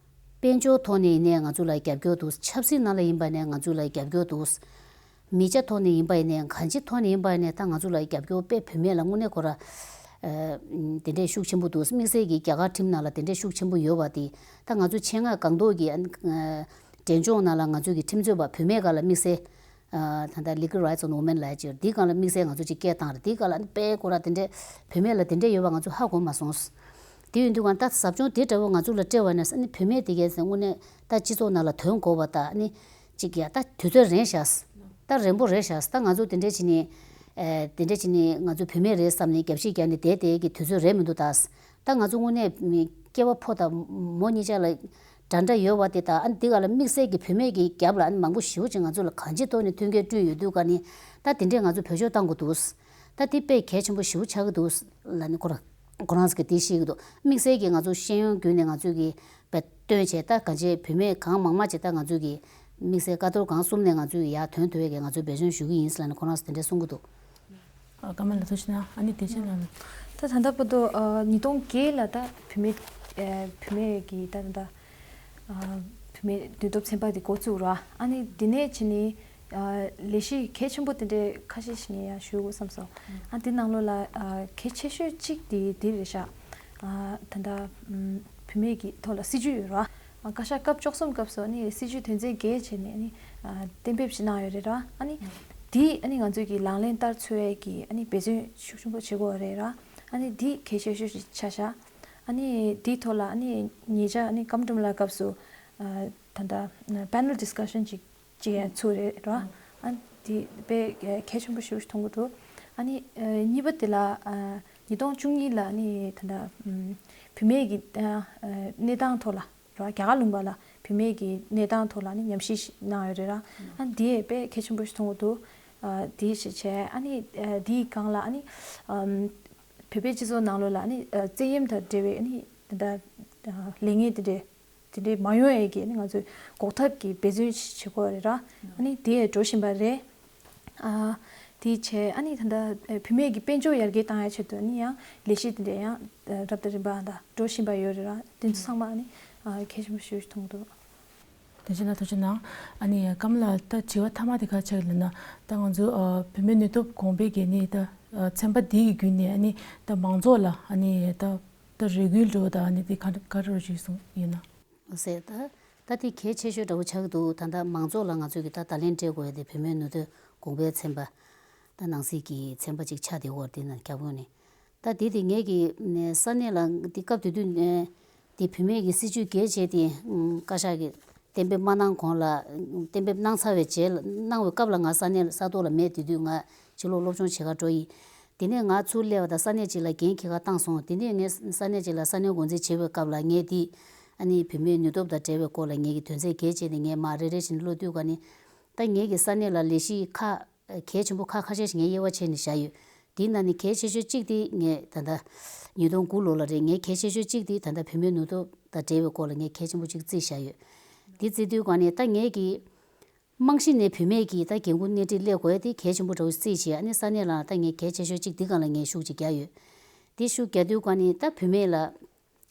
དཔལ་འབྱོར་ཐོག་ནས་ཡིན་ནའི་ང་ཚོ་ལ་རྒྱབ་སྐྱོར་འདུག་ཆབ་སྲིད་ནང་ལ་ཡིན་པ་ནས་ང་ཚོ་ལ་རྒྱབ་སྐྱོར་འདུག་མི་ཆ་ཐོག་ནས་ཡིན་པ་ཡིན་ནའི་གང་ཅི་ཐོག་ནས་ཡིན་པ་ཡིན་ནའི་ད་ང་ཚོ་ལ་རྒྱབ་སྐྱོར་དཔེ་བུད་མེད་ལ་དངོས་གནས་ཁོ་ར་ཨ་དེ་འདྲས་ཤུགས་ཆེན་པོ་འདུག་དམིགས་བསལ་གྱི་རྒྱ་གར་ཁྲིམས་ནང་ལ་དེ་འདྲས་ཤུགས་ཆེན་པོ་ཡོད་པ་དེ་ད་ང་ཚོ་ཆེད་མངགས་སྒང་ཏོག་གི་ཨ་འབྲས་ལྗོངས་ནང་ལ་ང་ཚོ་གི་ཁྲིམས་རྩོད་པ་བུད་མེད་སྒང་ལ་དམིགས་བསལ། ད་ལྟ་Legal Rights of Women ལབ་ཡ་ཅིག་ཡོད་རེད། འདིའི་སྒང་ལ་དམིགས་བསལ་ང་ཚོ་ཅིག་སྐད་བཏང་རེད། འདིའི་སྒང་ལ་ཨ་ནི་དཔེ་ཁོ་ར་དེ་འདྲས་བུད་མེད་ལ་དེ་འདྲས་ཡོད་པ་ང་ཚོ་ཧ་གོ་མ་སོང་། དེ་ཡིན་དུས་གང་ད་ཟབ་སྦྱོང་དེ་འདྲ་བོ་ང་ཚོ་ལ་སྤྲད་པ་ན་ཨ་ནི་བུད་མེད་དེ་གས་དངོས་གནས་ད་སྤྱི་ཚོགས་ནང་ལ་ཐོན་དགོས་པ་ད་ཨ་ནི་ཅིག་ཡ་ད་དུས་ཚོད་རན་ཤག་ད་རན་པོ་རེད་ཤག་ད་ང་ཚོ་དེ་འདྲས་བྱས་ནས་དེ་འདྲས་བྱས་ནས་ང་ཚོ་བུད་མེད་རེད་བསམ་ནས་རྒྱབ་བཤིག་རྒྱག་ནས་བསྡད་བསྡད་ཀྱི་དུས་ཚོད་རན་མི་འདུག་ད། ད་ང་ཚོ་དངོས་གནས་མི་སྐྱེས་པ་ཕོ་དང་མོ་གཉིས་ཆ་ལ་འདྲ་འདྲ་ཡོད་པ་དེ་དང་ཨ་ནི་འདི་ག་ལ་དམིགས་བསལ་གྱི་བུད་མེད་ཀྱི་རྒྱབ་ལ་ཨ་ནི་མང་པོ་ཞེ་པོ་ཅིག་ང་ཚོ་ལ་གང་ཅི་ཐོག་ནས་མཐུན་རྐྱེན་བསྐྲུན་ཡོད་དུས་ག་ནི་ད་དེ་འདྲས་ང་ཚོ་བེད་སྤྱོད་གཏང་དགོས་འདུག་ད་དེ་དཔེ་གལ་ཆེན་པོ་ཞེ་པོ་ཆགས་ཀྱི་འདུག་ལབ་ནི་ཁོ་རང་ཁོ་རང་ཚོ་གིས་དེ་བཤད་ཀྱི་འདུག་དམིགས་བསལ་གྱི་ང་ཚོ་ཤེས་ཡོན་བརྒྱུད་ནས་ང་ཚོ་གིས་བས་བཏོན་བྱས་ད་གང་ཅི་བུད་མེད་གང་མང་མང་ཅིག་ད་ང་ཚོ་གིས་དམིགས་བསལ་ཀ་རྡོར་སྒང་གསུམ་ནས་ང་ཚོ་གིས་ཡར་ཐོན་ཐུབ་ཡས་ཀྱི་ང་ཚོ་འབད་བརྩོན་ཞུ་གི་ཡིན་ལབ་ནི་ཁོ་རང་ཚོ་དེ་འདྲས་གསུང་གི་འདུག་ཨ་ཀརྨ་ལགས་ཐུགས་རྗེ་གནང་། ཨ་ནི་དེ་ཕྱིར་ལ། ད་ད་ལྟ་བར་དུ་ཨ་ཉིས་སྟོང་བརྒྱད་ལ་ད་བུད་མེད་ཨ་བུད་མེད་ཀྱི་ད་ད་ཨ་བུད་མེད་ནུས་སྟོབས་ཚན་པ་དེ་འགོ་བཙུགས་ར། ཨ་ནི་འདི་ནས་ཕྱིན་ནས་ཨ་ལས་གཞི་གལ་ཆེན་པོ་དེ་འདྲའི་ཁ་ཤས་ཤིག་ངས་ཡང་ཞུ་དགོས་བསམ་སོང་། ཨ་འདི་ནང་ལོགས་ལ་ཨ་གལ་ཆེ་ཤོས་གཅིག་དེ་འདི་རེད་ཤག་ཨ་ད་ད་ཨམ་བུད་མེད་ཀྱི་ཐོག་ལ་སྲིད་ཇུས་ཡོད་ར། ཨ་བཀའ་ཤག་སྐབས་བཅུ་གསུམ་སྐབས་སུ་ཨ་ནི་སྲིད་ཇུས་དོན་ཚན་བརྒྱད་བྱས་ནས་ཨ་ནི་ཨ་གཏན་འབེབས་ཤིག་གནང་ཡོད་རེད་ར། ཨ་ནི་འདི་ཨ་ནི་ང་ཚོས་ཀྱི་ལག་ལེན་བསྟར་ཚུལ་གྱི་ཨ་ནི་འབད་བརྩོན་ཤུགས་ཆེན་པོ་བྱེད་དགོས་རེད་ར། ཨ་ནི་འདི་གལ་ཆེ་ཤོས་ཤིག་ཆགས་ཤག་ཨ་ནི་འདིའི་ཐོག་ལ་ཨ་ནི་ཉེ་ཆར་ཨ་ནི་སྐར་མ་སྒྲོལ་མ་ལགས་སྐབས་སུ་ཨ་ད་ལྟ་panel discussion་ཅིག་ཅིག་ཡང་ཚུགས་རེད་ར། ཨ་འདི་དཔེ་གལ་ཆེན་པོ་ཞིག་མཐོང་གི་འདུག་ཨ་ནི་ཨ་གཉིས་པ་དེ་ལ་ཨ་ཉིས་སྟོང་བཅུ་གཉིས་ལ་ཨ་ནི་ད་ལྟ་ཨམ་བུད་མེད་ཀྱི་ཨ་ཨ་གནས་སྟངས་ཐོག་ལ་ར། རྒྱ་གར་ལུང་པ་ལ་བུད་མེད་ཀྱི་གནས་སྟངས་ཐོག་ལ་ཨ་ནི་ཉམས་ཞིབ་ཞིག་གནང་ཡོད་རེད་ར། ཨ་འདི་དཔེ་གལ་ཆེན་པོ་ཞིག་མཐོང་གི་འདུག་ཨ་དེ་ཞིག་བྱས། ཨ་ནི་ཨ་དེའི་སྒང་ལ་ཨ་ནི་ཨམ་བོད་པའི་སྤྱི་ཚོགས་ནང་ལོགས་ལ་ཨ་ནི་ཨ་བཙན་གཡེམ་དང་འབྲེལ་བའི་ཨ་ནི་ད་ལྟ་ཨ་ལས་ངན་དེ་འདྲའི་དེ་འདྲའི་མ་ཡོང་ཡས་ཀྱི་ཨ་ནི་ང་ཚོས་འགོག་ཐབས་ཀྱི་འབད་བརྩོན་ཞིག་བྱེད་དགོས་རེད་ར། ཨ་ནི་དེ་འགྲོ་བཞིན་པ་རེད། ཨ་དེ་བྱས་ཨ་ནི་ད་ལྟ་བུད་མེད་ཀྱི་དཔལ་འབྱོར་ཡར་རྒྱས་བཏང་ཡ་ཆེད་དུ་ཨ་ནི་ཡང་ལས་གཞི་དེ་འདྲ་ཡང་རབ་དང་རིམ་པ་དང་འགྲོ་བཞིན་པ་ཡོད་རེད་ར། དེ་ཚོ་ཚང་མ་ཨ་ནི་ཨ་གལ་ཆེན་པོ་ཞིག་མཐོང་འདུག་དེ་བཞིན་ལ་ཐུགས་རྗེ་གནང་། ཨ་ནི་ཀརྨ་ལགས་ད་དྲི་བ་མཐའ་མ་དེ་ག་ཆགས་ལབ་ན་ད་ང་ཚོ་ཨ་བུད་མེད་ནུས་སྟོབས་གོང་འཕེལ་གྱི་ནི་ད་ཨ་ཚན་པ་འདི་གི་བརྒྱུད་ནས་ཨ་ནི་ད་མང་ཚོགས་ལ་ཨ་ནི་ད་ད་རེ་སྐུལ་འགྲོ་ད་ཨ་ནི་དེ་ག་ག་རེ་རེ་ཞིག་གསུངས་ཡིན་ན། ཟེར་ད་ད་དེ་གལ་ཆེ་ཤོས་འདྲ་བོ་ཆགས་ཀྱི་འདུག་ད་ལྟ་མང་ཚོགས་ལ་ང་ཚོས་ཀྱི་ད་བརྡ་ལན་སྤྲད་དགོས་ཡ་དེ་བུད་མེད་ནུས་སྟོབས་གོང་འཕེལ་ཚན་པ་ད་ནང་སྲིད་ཀྱི་ཚན་པ་ཅིག་ཆགས་བསྡད་ཡོད་རེད། དེ་ན་རྒྱབ་ངོས་ནས་ ད་དེ་དེ་ངེད་ཀྱི་ས་གནས་ལ་དེ་སྐབས་དེ་དུས་དེ་བུད་མེད་ཀྱི་སྲིད་བྱུས་བརྒྱད་བྱས་ཏེ་བཀའ་ཤག་གིས་གཏན་འབེབས་མ་གནང་གོང་ལ། གཏན་འབེབས་གནང་ཚར་བའི་རྗེས་ལ། གནང་བའི་སྐབས་ལ་ང་ས་གནས་ས་ཐོག་ལ་མེད། དེ་དུས་ང་ཕྱི་ལོགས་སློབ་སྦྱོང་བྱེད་གར་འགྲོ་ཡི། དེ་ནས་ང་ཚུར་སླེབས་པ་དང་ས་གནས་གཅིག་ལ་འགན་འཁྱེར་གར་བཏང་སོང་། དེ་ནས་ངས་ས་གནས་གཅིག་ལ་ས་གནས་འགོ་འཛིན་བྱེད་པའི་སྐབས་ལ་ངས་དེ་ཨ་ནི་བུད་མེད་ནུས་སྟོབས་དང་འབྲེལ་བའི་སྐོར་ལ་ངེད་ཀྱི་དོན་ཚན་བརྒྱད་བྱས་ནས་ངས་མར་རེ་རེ་བཞིན་ཀློག་དུས་ག་ནི། ད་ངེད་ཀྱི་ས་གནས་ལ་ལས་གཞི་ཁག་གལ་ཆེན་པོ་ཁག་ཁ་ཤས་ཤིག་ངས་དབྱེ་བ་ཕྱེ་ནས་བཞག་ཡོད། དེའི་ནང་ནས་གལ་ཆེ་ཤོས་གཅིག་དེ་ངས་ད་ལྟ་ཉིས་སྟོང་དགུ་ལོ་ལ་རེད། ངས་གལ་ཆེ་ཤོས་གཅིག་དེ་ད་ལྟ་བུད་མེད་ནུས་སྟོབས་དང་འབྲེལ་བའི་སྐོར་ལ་ངས་གལ་ཆེན་པོ་གཅིག་བརྩིས་བཞག་ཡོད། དེ་བརྩིས་དུས་ག་ནས་ད་ངེད་ཀྱི་རྨང་གཞི་ནས་བུད་མེད་ཀྱི་ད་འགན་འཁུར་སྣེ་ཁྲིད་སླེབས་དགོས་དེ་གལ་ཆེན་པོ་འདྲ་བོ་བརྩིས་བྱས། ཨ་ནི་ས་གནས་ལ་ད་ངས་གལ་ཆེ་ཤོས་གཅིག་འདི་སྒང་ལ་ངས་ཤུགས་ཅིག་བརྒྱབ་ཡོད། དེ་ཤུགས་བརྒྱབ་དུས་ག་ནས་ད་བུད་མེད་ལ་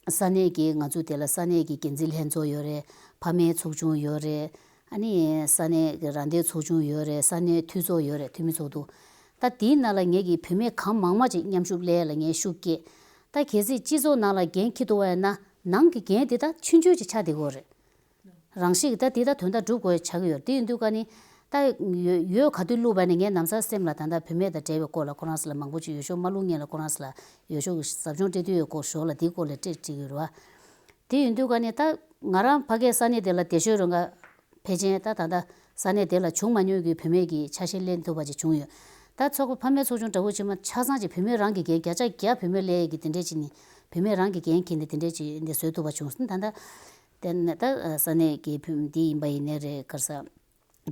ས་གནས་ཀྱི་ང་ཚོ་དེ་ལ་ས་གནས་ཀྱི་འགན་འཛིན་ལྷན་ཚོགས་ཡོད་རེད། ཕ་མའི་ཚོགས་ཆུང་ཡོད་རེད། ཨ་ནི་ས་གནས་ཀྱི་རང་བདེན་ཚོགས་ཆུང་ཡོད་རེད། ས་གནས་འཐུས་ཚོགས་ཡོད་རེད། འཐུས་མི་ཚོགས་འདུ། ད་དེའི་ནང་ལ་ངེད་ཀྱི་བུད་མེད་གང་མང་མང་ཅིག་མཉམ་ཞུགས་སླེབས་ལ་ངས་ཤུགས་བསྐྱེད། ད་གལ་སྲིད་སྤྱི་ཚོགས་ནང་ལ་འགན་འཁྱེར་ཐུབ་པ་ཡིན་ན་ནང་གི་འགན་དེ་ད་ཆུང་ཆུང་ཅིག་ཆགས་བསྡད་ཀྱི་ཡོད་རེད། རང་ཤེད་ཀྱིས་ད་དེ་ད་དོན་དག་སྒྲུབ་དགོས་ཆགས་ཀྱི་ཡོད། དེ་ཡིན་དུས་ཀ་ནི་ད་ཡོད་ཡོད་ག་དུས་བླུགས་པ་ནི་ངའི་ནམ་སང་སེམས་ལ་ད་ལྟ་བུད་མེད་དང་འབྲེལ་བའི་སྐོར་ལ་ཁོ་རང་ཚོ་ལ་མང་པོ་ཅིག་འོས་ཤོག་མ་བླུགས་སྔོན་ལ་ཁོ་རང་ཚོ་ལ་འོས་ཤོག་གི་ཟབ་སྦྱོང་སྤྲད་དུས་ཡོད་སྐོར་ཞོར་ལ་དེའི་སྐོར་ལ་སྤྲད་བསྡད་ཀྱི་ཡོད་རེད་བ། དེ་ཡིན་དུས་ཀ་ནི་ད་ང་རང་ཕ་གིའི་ས་གནས་དེ་ལ་སྡེ་ཤོད་རང་ག་ཕལ་ཆེར་ད་ད་ལྟ་ས་གནས་དེ་ལ་བྱུང་མ་མྱོང་གི་བུད་མེད་ཀྱི་ཆ་ཤས་ལེན་ཐུབ་པ་ཅིག་བྱུང་ཡོད། ད་ཚོགས་པ་ཕ་མའི་ཚོགས་ཆུང་འདྲ་བོ་ཅིག་མ་ཆ་ཚང་ཅིག་བུད་མེད་རང་གི་འགན་བརྒྱ་ཆ་བརྒྱ་བུད་མེད་ལས་ཀྱི་དེ་འདྲས་ཅིག་ནི་བུད་མེད་རང་གི་འགན་འཁྱེར་ནས་དེ་འདྲས་ཅིག་འདི་བཟོས་ཐུབ་པ་བྱུང་སོང་། ད་ལྟ་དེ་ནས་ད་ས་གནས་ཀྱི་བུད་འདི་ཡིན་པ་ཡིན་ནའི་རེད། ག་རེ་ཟ།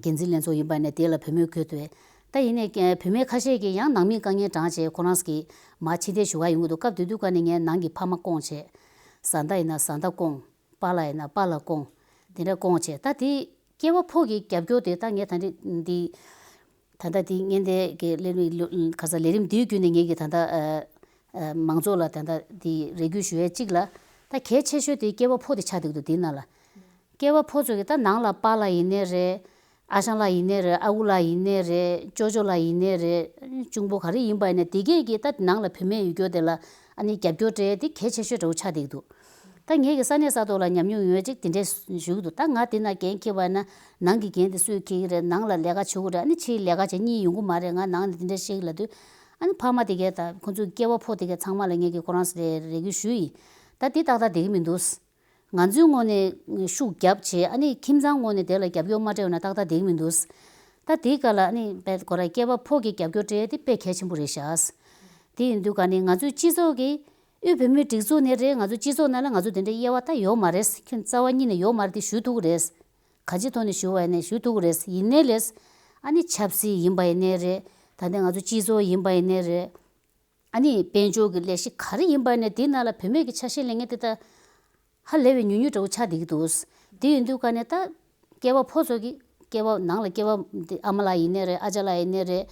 འགན་འཛིན་ལྷན་ཚོགས་ཡིན་པ་ནས་དེ་ལ་བུད་མེད་འཁོད་དོད། ད་ཡིན་ནའི་བུད་མེད་ཁ་ཤས་ཀྱིས་ཡང་ནང་མིའི་དཀའ་ངལ་བགྲངས་བྱས་ཁོ་རང་གིས་མར་ཕྱིར་འཐེན་ཞུ་ག་ཡོང་གི་འདུག་སྐབས་དེ་དུས་ཀ་ནས་ངས་ནང་གི་ཕ་མ་སྐོང་བྱས། བཟའ་ཟླ་ཡིན་ན་བཟའ་ཟླ་སྐོང་། པཱ་ལགས་ཡིན་ན་པཱ་ལགས་སྐོང་། དེ་འདྲ་སྐོང་བྱས། ད་དེ་སྐྱེས་པ་ཕོ་གི་རྒྱབ་སྐྱོར་དེ་ད་ངས་ད་འདི་འདི་ད་ལྟ་དེ་ངས་འདི་གི་ལས་རིམ་ལོ་ག་ས་ལས་རིམ་འདིའི་བརྒྱུད་ནས་ངས་ཀྱི་ད་ལྟ་ཨ་ཨ་མང་ཚོགས་ལ་ད་ལྟ་དེ་རེ་སྐུལ་ཞུ་ཡས་གཅིག་ལ། ད་གལ་ཆེ་ཤོས་དེ་སྐྱེས་པ་ཕོ་དེ་ཆགས་བསྡད་འདུག་དེའི་ནང་ལ། སྐྱེས་པ་ཕོ་ཚོ་གི་ད་ནང་ལ་པཱ་ལགས་ཡིན་ནའི་རེད། ཨ་ཞང་ལགས་ཡིན་ནའི་རེད། ཨ་ཁུ་ལགས་ཡིན་ནའི་རེད། ཅོ་ཅོ་ལགས་ཡིན་ནའི་རེད། གཅུང་པོ་ག་རེ་ཡིན་པ་ཡིན་ནའི་དེ་གས་ཀྱི་ད་ནང་ལ་བུད་མེད་ཡོད་རྒྱུ་དེ་ལ་ཨ་ནི་རྒྱབ་སྐྱོར་སྤྲད་དེ་གལ་ཆེ་ཤོས་འདྲ་བོ་ཆགས་བསྡད་འདུག་ད་ངེད་ཀྱི་ས་གནས་ས་ཐོག་ལ་ཉམས་མྱོང་ཡོད་ཅིག་དེ་འདྲས་ཞུ་གི་འདུག་ད་ང་དེ་ན་འགན་འཁྱེར་བ་ན་ནང་གི་འགན་དེ་སུས་འཁྱེར་གི་རེད། ནང་ལ་ལས་ཀ་བྱེད་དགོས་རེད། ཨ་ནི་ཕྱིའི་ལས་ཀ་བྱེད་གཉིས་ཡོང་གི་མ་རེད། ང་ནང་ནས་དེ་འདྲས་བཤད་གི་ལབ་དུས་ཨ་ནི་ཕ་མ་དེ་གས་དང་ཁོ་ཚོའི་སྐྱེ་བ་ཕོ་དེ་གས་ཚང་མ་ལ་ངེད་ཀྱི་ཁོ་རང་ཚོ་ལ་རེ་སྐུལ་ཞུས་ཡིན། ད་དེ་ཏག་ཏག་བསྡད་གི་མི་འདུག་ང་ཚོའི་ངོས་ནས་ཤུགས་རྒྱབ་བྱས་ཨ་ནི་ཁྱིམ་ཚང་ངོས་ནས་དེ་ལ་རྒྱབ་སྐྱོར་མ་སྤྲད་པ་ན་ཏག་ཏག་བསྡད་གི་མི་འདུག་ད་དེའི་སྐབས་ལ་ཨ་ནི་དཔེ་ཁོ་རང་སྐྱེ་བ་ཕོ་གི་རྒྱབ་སྐྱོར་སྤྲད་དེ་དཔེ་གལ་ཆེན་པོ་རེད་ཤག་དེ་ཡིན་དུས་ག་ནི་ང་ཚོའི་སྤྱི་ཚོགས་ཀྱི་དབུས་བོད་མིའི་སྒྲིག་འཛུགས་ནས་རེད། ང་ཚོ་སྤྱི་ཚོགས་ནང་ལ་ང་ཚོ་དེ་འདྲའི་དབྱེ་བ་ད་ཡོད་མ་རེད། ཁྱོད་རྩ་བ་ཉིད་ནས་ཡོད་མ་རེད། དེ་ཞུ་ཐུབ་ཀྱི་རེད། གང་ཅིའི་ཐོག་ནས་ཞུ་བ་ཡིན་ནའི་ཞུ་ཐུབ་ཀྱི་རེད། ཡིན་ནའི་ལས་ཨ་ནི་ཆབ་སྲིད་ཡིན་པ་ཡིན་ནའི་རེད། ད་ལྟ་ང་ཚོ་སྤྱི་ཚོགས་ཡིན་པ་ཡིན་ནའི་རེད། ཨ་ནི་དཔལ་འབྱོར་གྱི་ལས་གཞི་ག་རེ་ཡིན་པ་ཡིན་ནའི་དེའི་ནང་ལ་བུད་མེད་ཀྱི་ཆ་ཤས་ལེན་མཁན་དེ་ད་ཧ་ལས་པའི་ཉུང་ཉུང་འདྲ་བོ་ཆགས་བསྡད་ཀྱི་འདུག་དེ་ཡིན་དུས་ག་ནས་ད་སྐྱེ་བ་ཕོ་ཚོ་གི་སྐྱེ་བ་ནང་ལ་སྐྱེ་བ་དེ་ཨ་མ་ལགས་ཡིན་ནའི་རེད། ཨ་ཅག་ལགས་ཡིན་ནའི་རེད།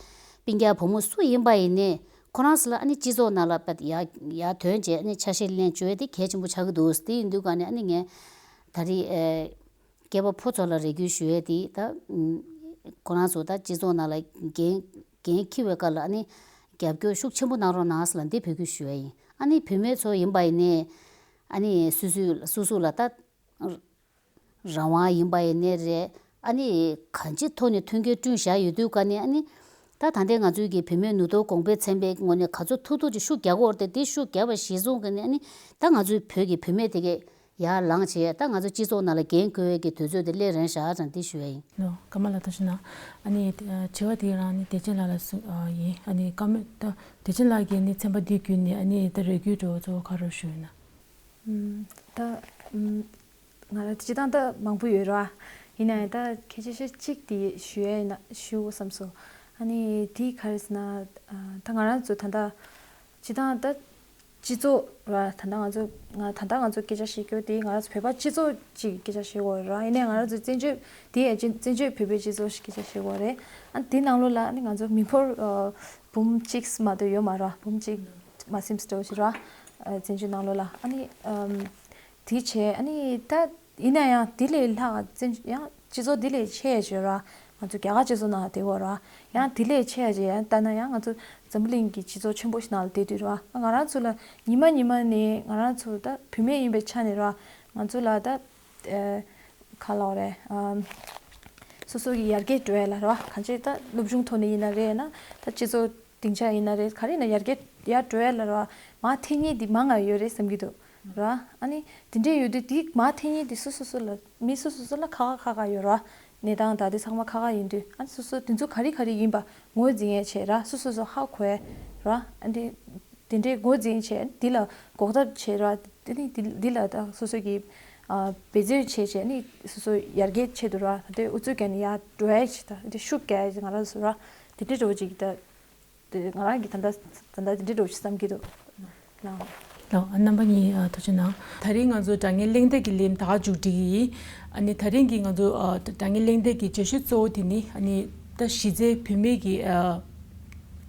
སྤུན་ཀྱག་བུ་མོ་སུ་ཡིན་པ་ཡིན་ནའི་ཁོ་རང་ཚོ་ལ་ཨ་ནི་སྤྱི་ཚོགས་ནང་ལ་ཡར་ཡར་ཐོན་བྱས་ཨ་ནི་ཆ་ཤས་ལེན་བཅུག་ཡས་དེ་གལ་ཆེན་པོ་ཆགས་ཀྱི་འདུག་དེ་ཡིན་དུས་ག་ནས་ཨ་ནི་ངས་ད་རེས་ཨེ། སྐྱེས་པ་ཕོ་ཚོ་ལ་རེ་སྐུལ་ཞུ་ཡས་དེ་ད་ཁོ་རང་ཚོ་ད་སྤྱི་ཚོགས་ནང་ལ་འགན་འགན་འཁྱེར་བའི་སྐབས་ལ་ཨ་ནི་རྒྱབ་སྐྱོར་ཤུགས་ཆེན་པོ་གནང་རོགས་གནང་ཟེར་ལ་འདི་འབོད་སྐུལ་ཞུ་ཡས་ཡིན། ཨ་ནི་བུད་མེད་ཚོ་ཡིན་པ་ཡིན་ནའི་ཨ་ནི་སུ་སུ་སུ་སུ་ལ་ད་རང་དབང་ཡིན་པ་ཡིན་ནའི་རེད། ཨ་ནི་གང་ཅིའི་ཐོག་ནས་མཐུན་རྐྱེན་བསྐྲུན་བཞག་ཡོད་དུས་ག་ནས་ཨ་ནི་ད་ད་ལྟའི་ང་ཚོའི་གི་བུད་མེད་ནུས་སྟོབས་གོང་འཕེལ་ཚན་པའི་ངོས་ནས་ག་ཚོད་ཐུབ་ཐུབ་ཅིག་ཤུགས་རྒྱག་དགོས་རེད་དེ། དེ་ཤུགས་རྒྱག་པ་གཞིར་བཟུང་གི་ནས་ཨ་ནི་ད་ང་ཚོའི་བོད་ཀྱི་བུད་མེད་དེ་གས་ཡར་ལངས་བྱས་ད་ང་ཚོ་སྤྱི་ཚོགས་ནང་ལ་འགན་འཁུར་བའི་གི་དུས་ཚོད་དེ་སླེབས་རན་ཤག་ཙང་དེ་ཞུ་ཡ་ཡིན། ལོ། ཀརྨ་ལགས་ཐུགས་རྗེ་གནང་། ཨ་ནི་ཨ་དྲི་བ་དེ་རང་ནི་བདེ་ཆེན་ལགས་ལ་གསུང་ཨ་ཡིན། ཨ་ནི་བཀའ་མོལ་ད་བདེ་ཆེན་ལགས་ཀྱིས་ནི་ཚན་པ་འདི་བརྒྱུད་ནས་ཨ་ནི་ད་རེ་སྐུལ་འདྲ་བོ་གཙོ་བོ་ག་རེ་ཞུ་ཡོད་ན། ཨུམ། ད་ཨུམ། ང་ལ་སྤྱིར་བཏང་ད་མང་པོ་ཡོད་ར། ཡིན་ན་ཡང་ད་གལ་ཆེ་ཤོས་གཅིག་དེ་ཞུ་ཡ་ཡིན་ན་ཞུ་དགོས་བསམ་སོང་། ཨ་ནི་དེ་ག་རེ་ཟེར་ན་ཨ་ད་ང་རང་ཚོ་ད་ལྟ་སྤྱིར་བཏང་ད་སྤྱི་ཚོགས་ར། ད་ལྟ་ང་ཚོ་ང་ད་ལྟ་ང་ཚོ་སྐད་ཆ་བཤད་རྒྱུ་དེ་ང་རང་ཚོ་བོད་པ་སྤྱི་ཚོགས་ཅིག་སྐད་ཆ་བཤད་དགོས་ར། ཡིན་ནའི་ང་རང་ཚོ་བཙན་བྱོལ་དེ་ཡ་བཙན་བཙན་བྱོལ་བོད་པའི་སྤྱི་ཚོགས་ཤིག་སྐད་ཆ་བཤད་དགོས་རེད། ཨ་དེ་ནང་ལོགས་ལ་ཨ་ནི་ང་ཚོ་མི་འབོར་ཨ་འབུམ་གཅིག་མ་གཏོགས་ཡོད་མ་རེད་བ། འབུམ་གཅིག་མ་ཟིན་འགྲོ་ཞིག་རེད་བ། ཨ་བཙན་བྱོལ་ནང་ལོགས་ལ་ཨ་ནི་ཨམ་དེ་བྱས་ཨ་ནི་ད་ཡིན་ན་ཡང་དེ་ལས་ལྷག་བཙན་ཡང་སྤྱི་ཚོགས་དེ་ལས་ཆེ་ཡ་ཅིག་ཡོད་ར། ང་ཚོ་རྒྱ་གར་སྤྱི་ཚོགས་ནང་ལ་བསྡད་ཡོད་ར། ཡང་དེ་ལས་ཆེ་ཡ་ཅིག་ཡང་ལྟ་ན་ཡང་ང་ཚོ་འཛམ་བུ་གླིང་གི་སྤྱི་ཚོགས་ཆེན་པོ་ཞིག་ནང་ལ་བསྡད་དུས་ར། ང་རང་ཚོ་ལ་ཉི་མ་ཉི་མ་ནས་ང་རང་ཚོ་ད་བུད་མེད་ཡིན་པའི་ཆ་ནས་ར། ང་ཚོ་ལ་ད་ཨ་ག་ལབ་རེད། ཨམ་སོ་སོ་གི་ཡར་རྒྱས་འགྲོ་ཡ་ལ་ར། གང་ཅི་ད་སློབ་སྦྱོང་ཐོག་ནས་ཡིན་ན་རེད་ན་ད་སྤྱི་ཚོགས་སྡིངས་ཆ་ཡིན་ན་རེད། ག་རེ་ཡིན་ན་ཡར་རྒྱས་ ཡར་འགྲོ་ཡ་ལ་ར་མར་འཐེན་མཁན་དེ་མང་ང་ཡོད་རེད་བསམ་གྱི་འདུག་ར། ཨ་ནི་དེ་འདྲས་ཡོད་དུས་དེ་མར་འཐེན་མཁན་དེ་སུ་སུ་སུ་ལ་མི་སུ་སུ་སུ་ལ་ཁག་ཁག་ཁག་ཁག་ཡོད་ར། གནས་སྟངས་ད་དེ་ཚང་མ་ཁག་ཁག་ཡིན་དུས། ཨ་ནི་སོ་སོ་དེ་ཚོ་ག་རེ་ག་རེ་ཡིན་པ་ངོས་འཛིན་ཡས་བྱས་ར། སོ་སོ་སོ་ཧ་གོ་ཡས་ར། ཨ་ནི་དེ་འདྲའི་ངོས་འཛིན་བྱས་འདི་ལ་འགོག་ཐབས་བྱས་ར། དེ་ནི་འདི་འདི་ལ་ད་སོ་སོ་གི་ཨ་འབད་བརྩོན་བྱས་བྱས་ནི་སོ་སོ་ཡར་རྒྱས་ཆེད་དུ་ར། ད་དེ་ཨུ་ཚུགས་བརྒྱབ་ནས་ཡར་འགྲོ་ཡས་བྱས། ད་དེ་ཤུགས་རྒྱག་ཡས་ང་རང་ཚོ་ར། དེ་འདྲའི་འགྲོ་ཅིག་ད་དེ་ང་རང་གི་ད་ལྟ་ད་ལྟ་དེ་འདྲའི་འགྲོ་ཅིག་བསམ་གྱི་འདུག་ལགས། ལགས། རྣམ་པ་གཉིས་ཨ་ཐུགས་རྗེ་གནང་། ད་རིང་ང་ཚོ་དྲ་བརྙན་གླེང་སྟེགས་ཀྱི་ལས་རིམ་ད་ག་མཇུག་སྒྲིལ་གྱི་ཡིན། ཨ་ནི་ད་རིང་གི་ང་ཚོ་ཨ་དྲ་བརྙན་གླེང་སྟེགས་ཀྱི་བརྗོད་གཞི་གཙོ་བོ་དེ་ནི་ཨ་ནི་ད་གཞི་རྩའི་བུད་མེད་ཀྱི་ཨ་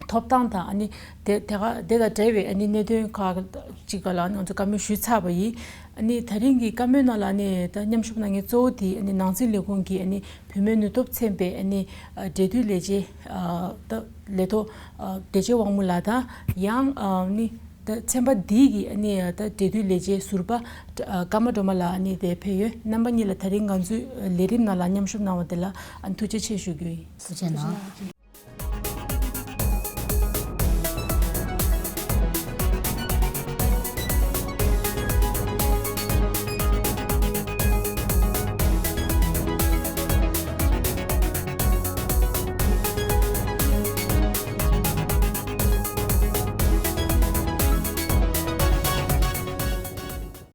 ཐོབ་ཐང་དང་། ཨ་ནི་དེ་དེ་ག་དེ་དང་འབྲེལ་བའི་ཨ་ནི་གནད་དོན་ཁག་ཅིག་ལ་ང་ཚོ་བཀའ་མོལ་ཞུས་ཚར་བ་ཡིན། ཨ་ནི་ད་རིང་གི་བཀའ་མོལ་ནང་ལ་ཨ་ནི་ད་མཉམ་ཞུགས་གནང་མཁན་གཙོ་བོ་དེ་ཨ་ནི་ནང་སྲིད་ལས་ཁུངས་ཀྱི་ཨ་ནི་བུད་མེད་ནུས་སྟོབས་ཚན་པའི་ཨ་ནི་ཨ་འབྲེལ་མཐུད་ལས་བྱེད་ཨ་ད་ལས་ཐོག་ཨ་བདེ་ཆེན་དབང་མོ་ལགས་དང་། ཡང་ཨ་ནི་ད་ཚན་པ་འདིའི་གི་ཨ་ནི་ད་འབྲེལ་མཐུད་ལས་བྱེད་ཟུར་པ་ཨ་ཀརྨ་སྒྲོལ་མ་ལགས་ཨ་ནི་དེ་ཕེབས་ཡོད། རྣམ་པ་གཉིས་ལ་ད་རིང་ང་ཚོའི་ལས་རིམ་ནང་ལ་མཉམ་ཞུགས་གནང་བ་དེ་ལ་ཨ་ནི་ཐུགས་རྗེ་ཆེ་ཞུ་རྒྱུ་ཡིན། ཐུགས་རྗེ་གནང་།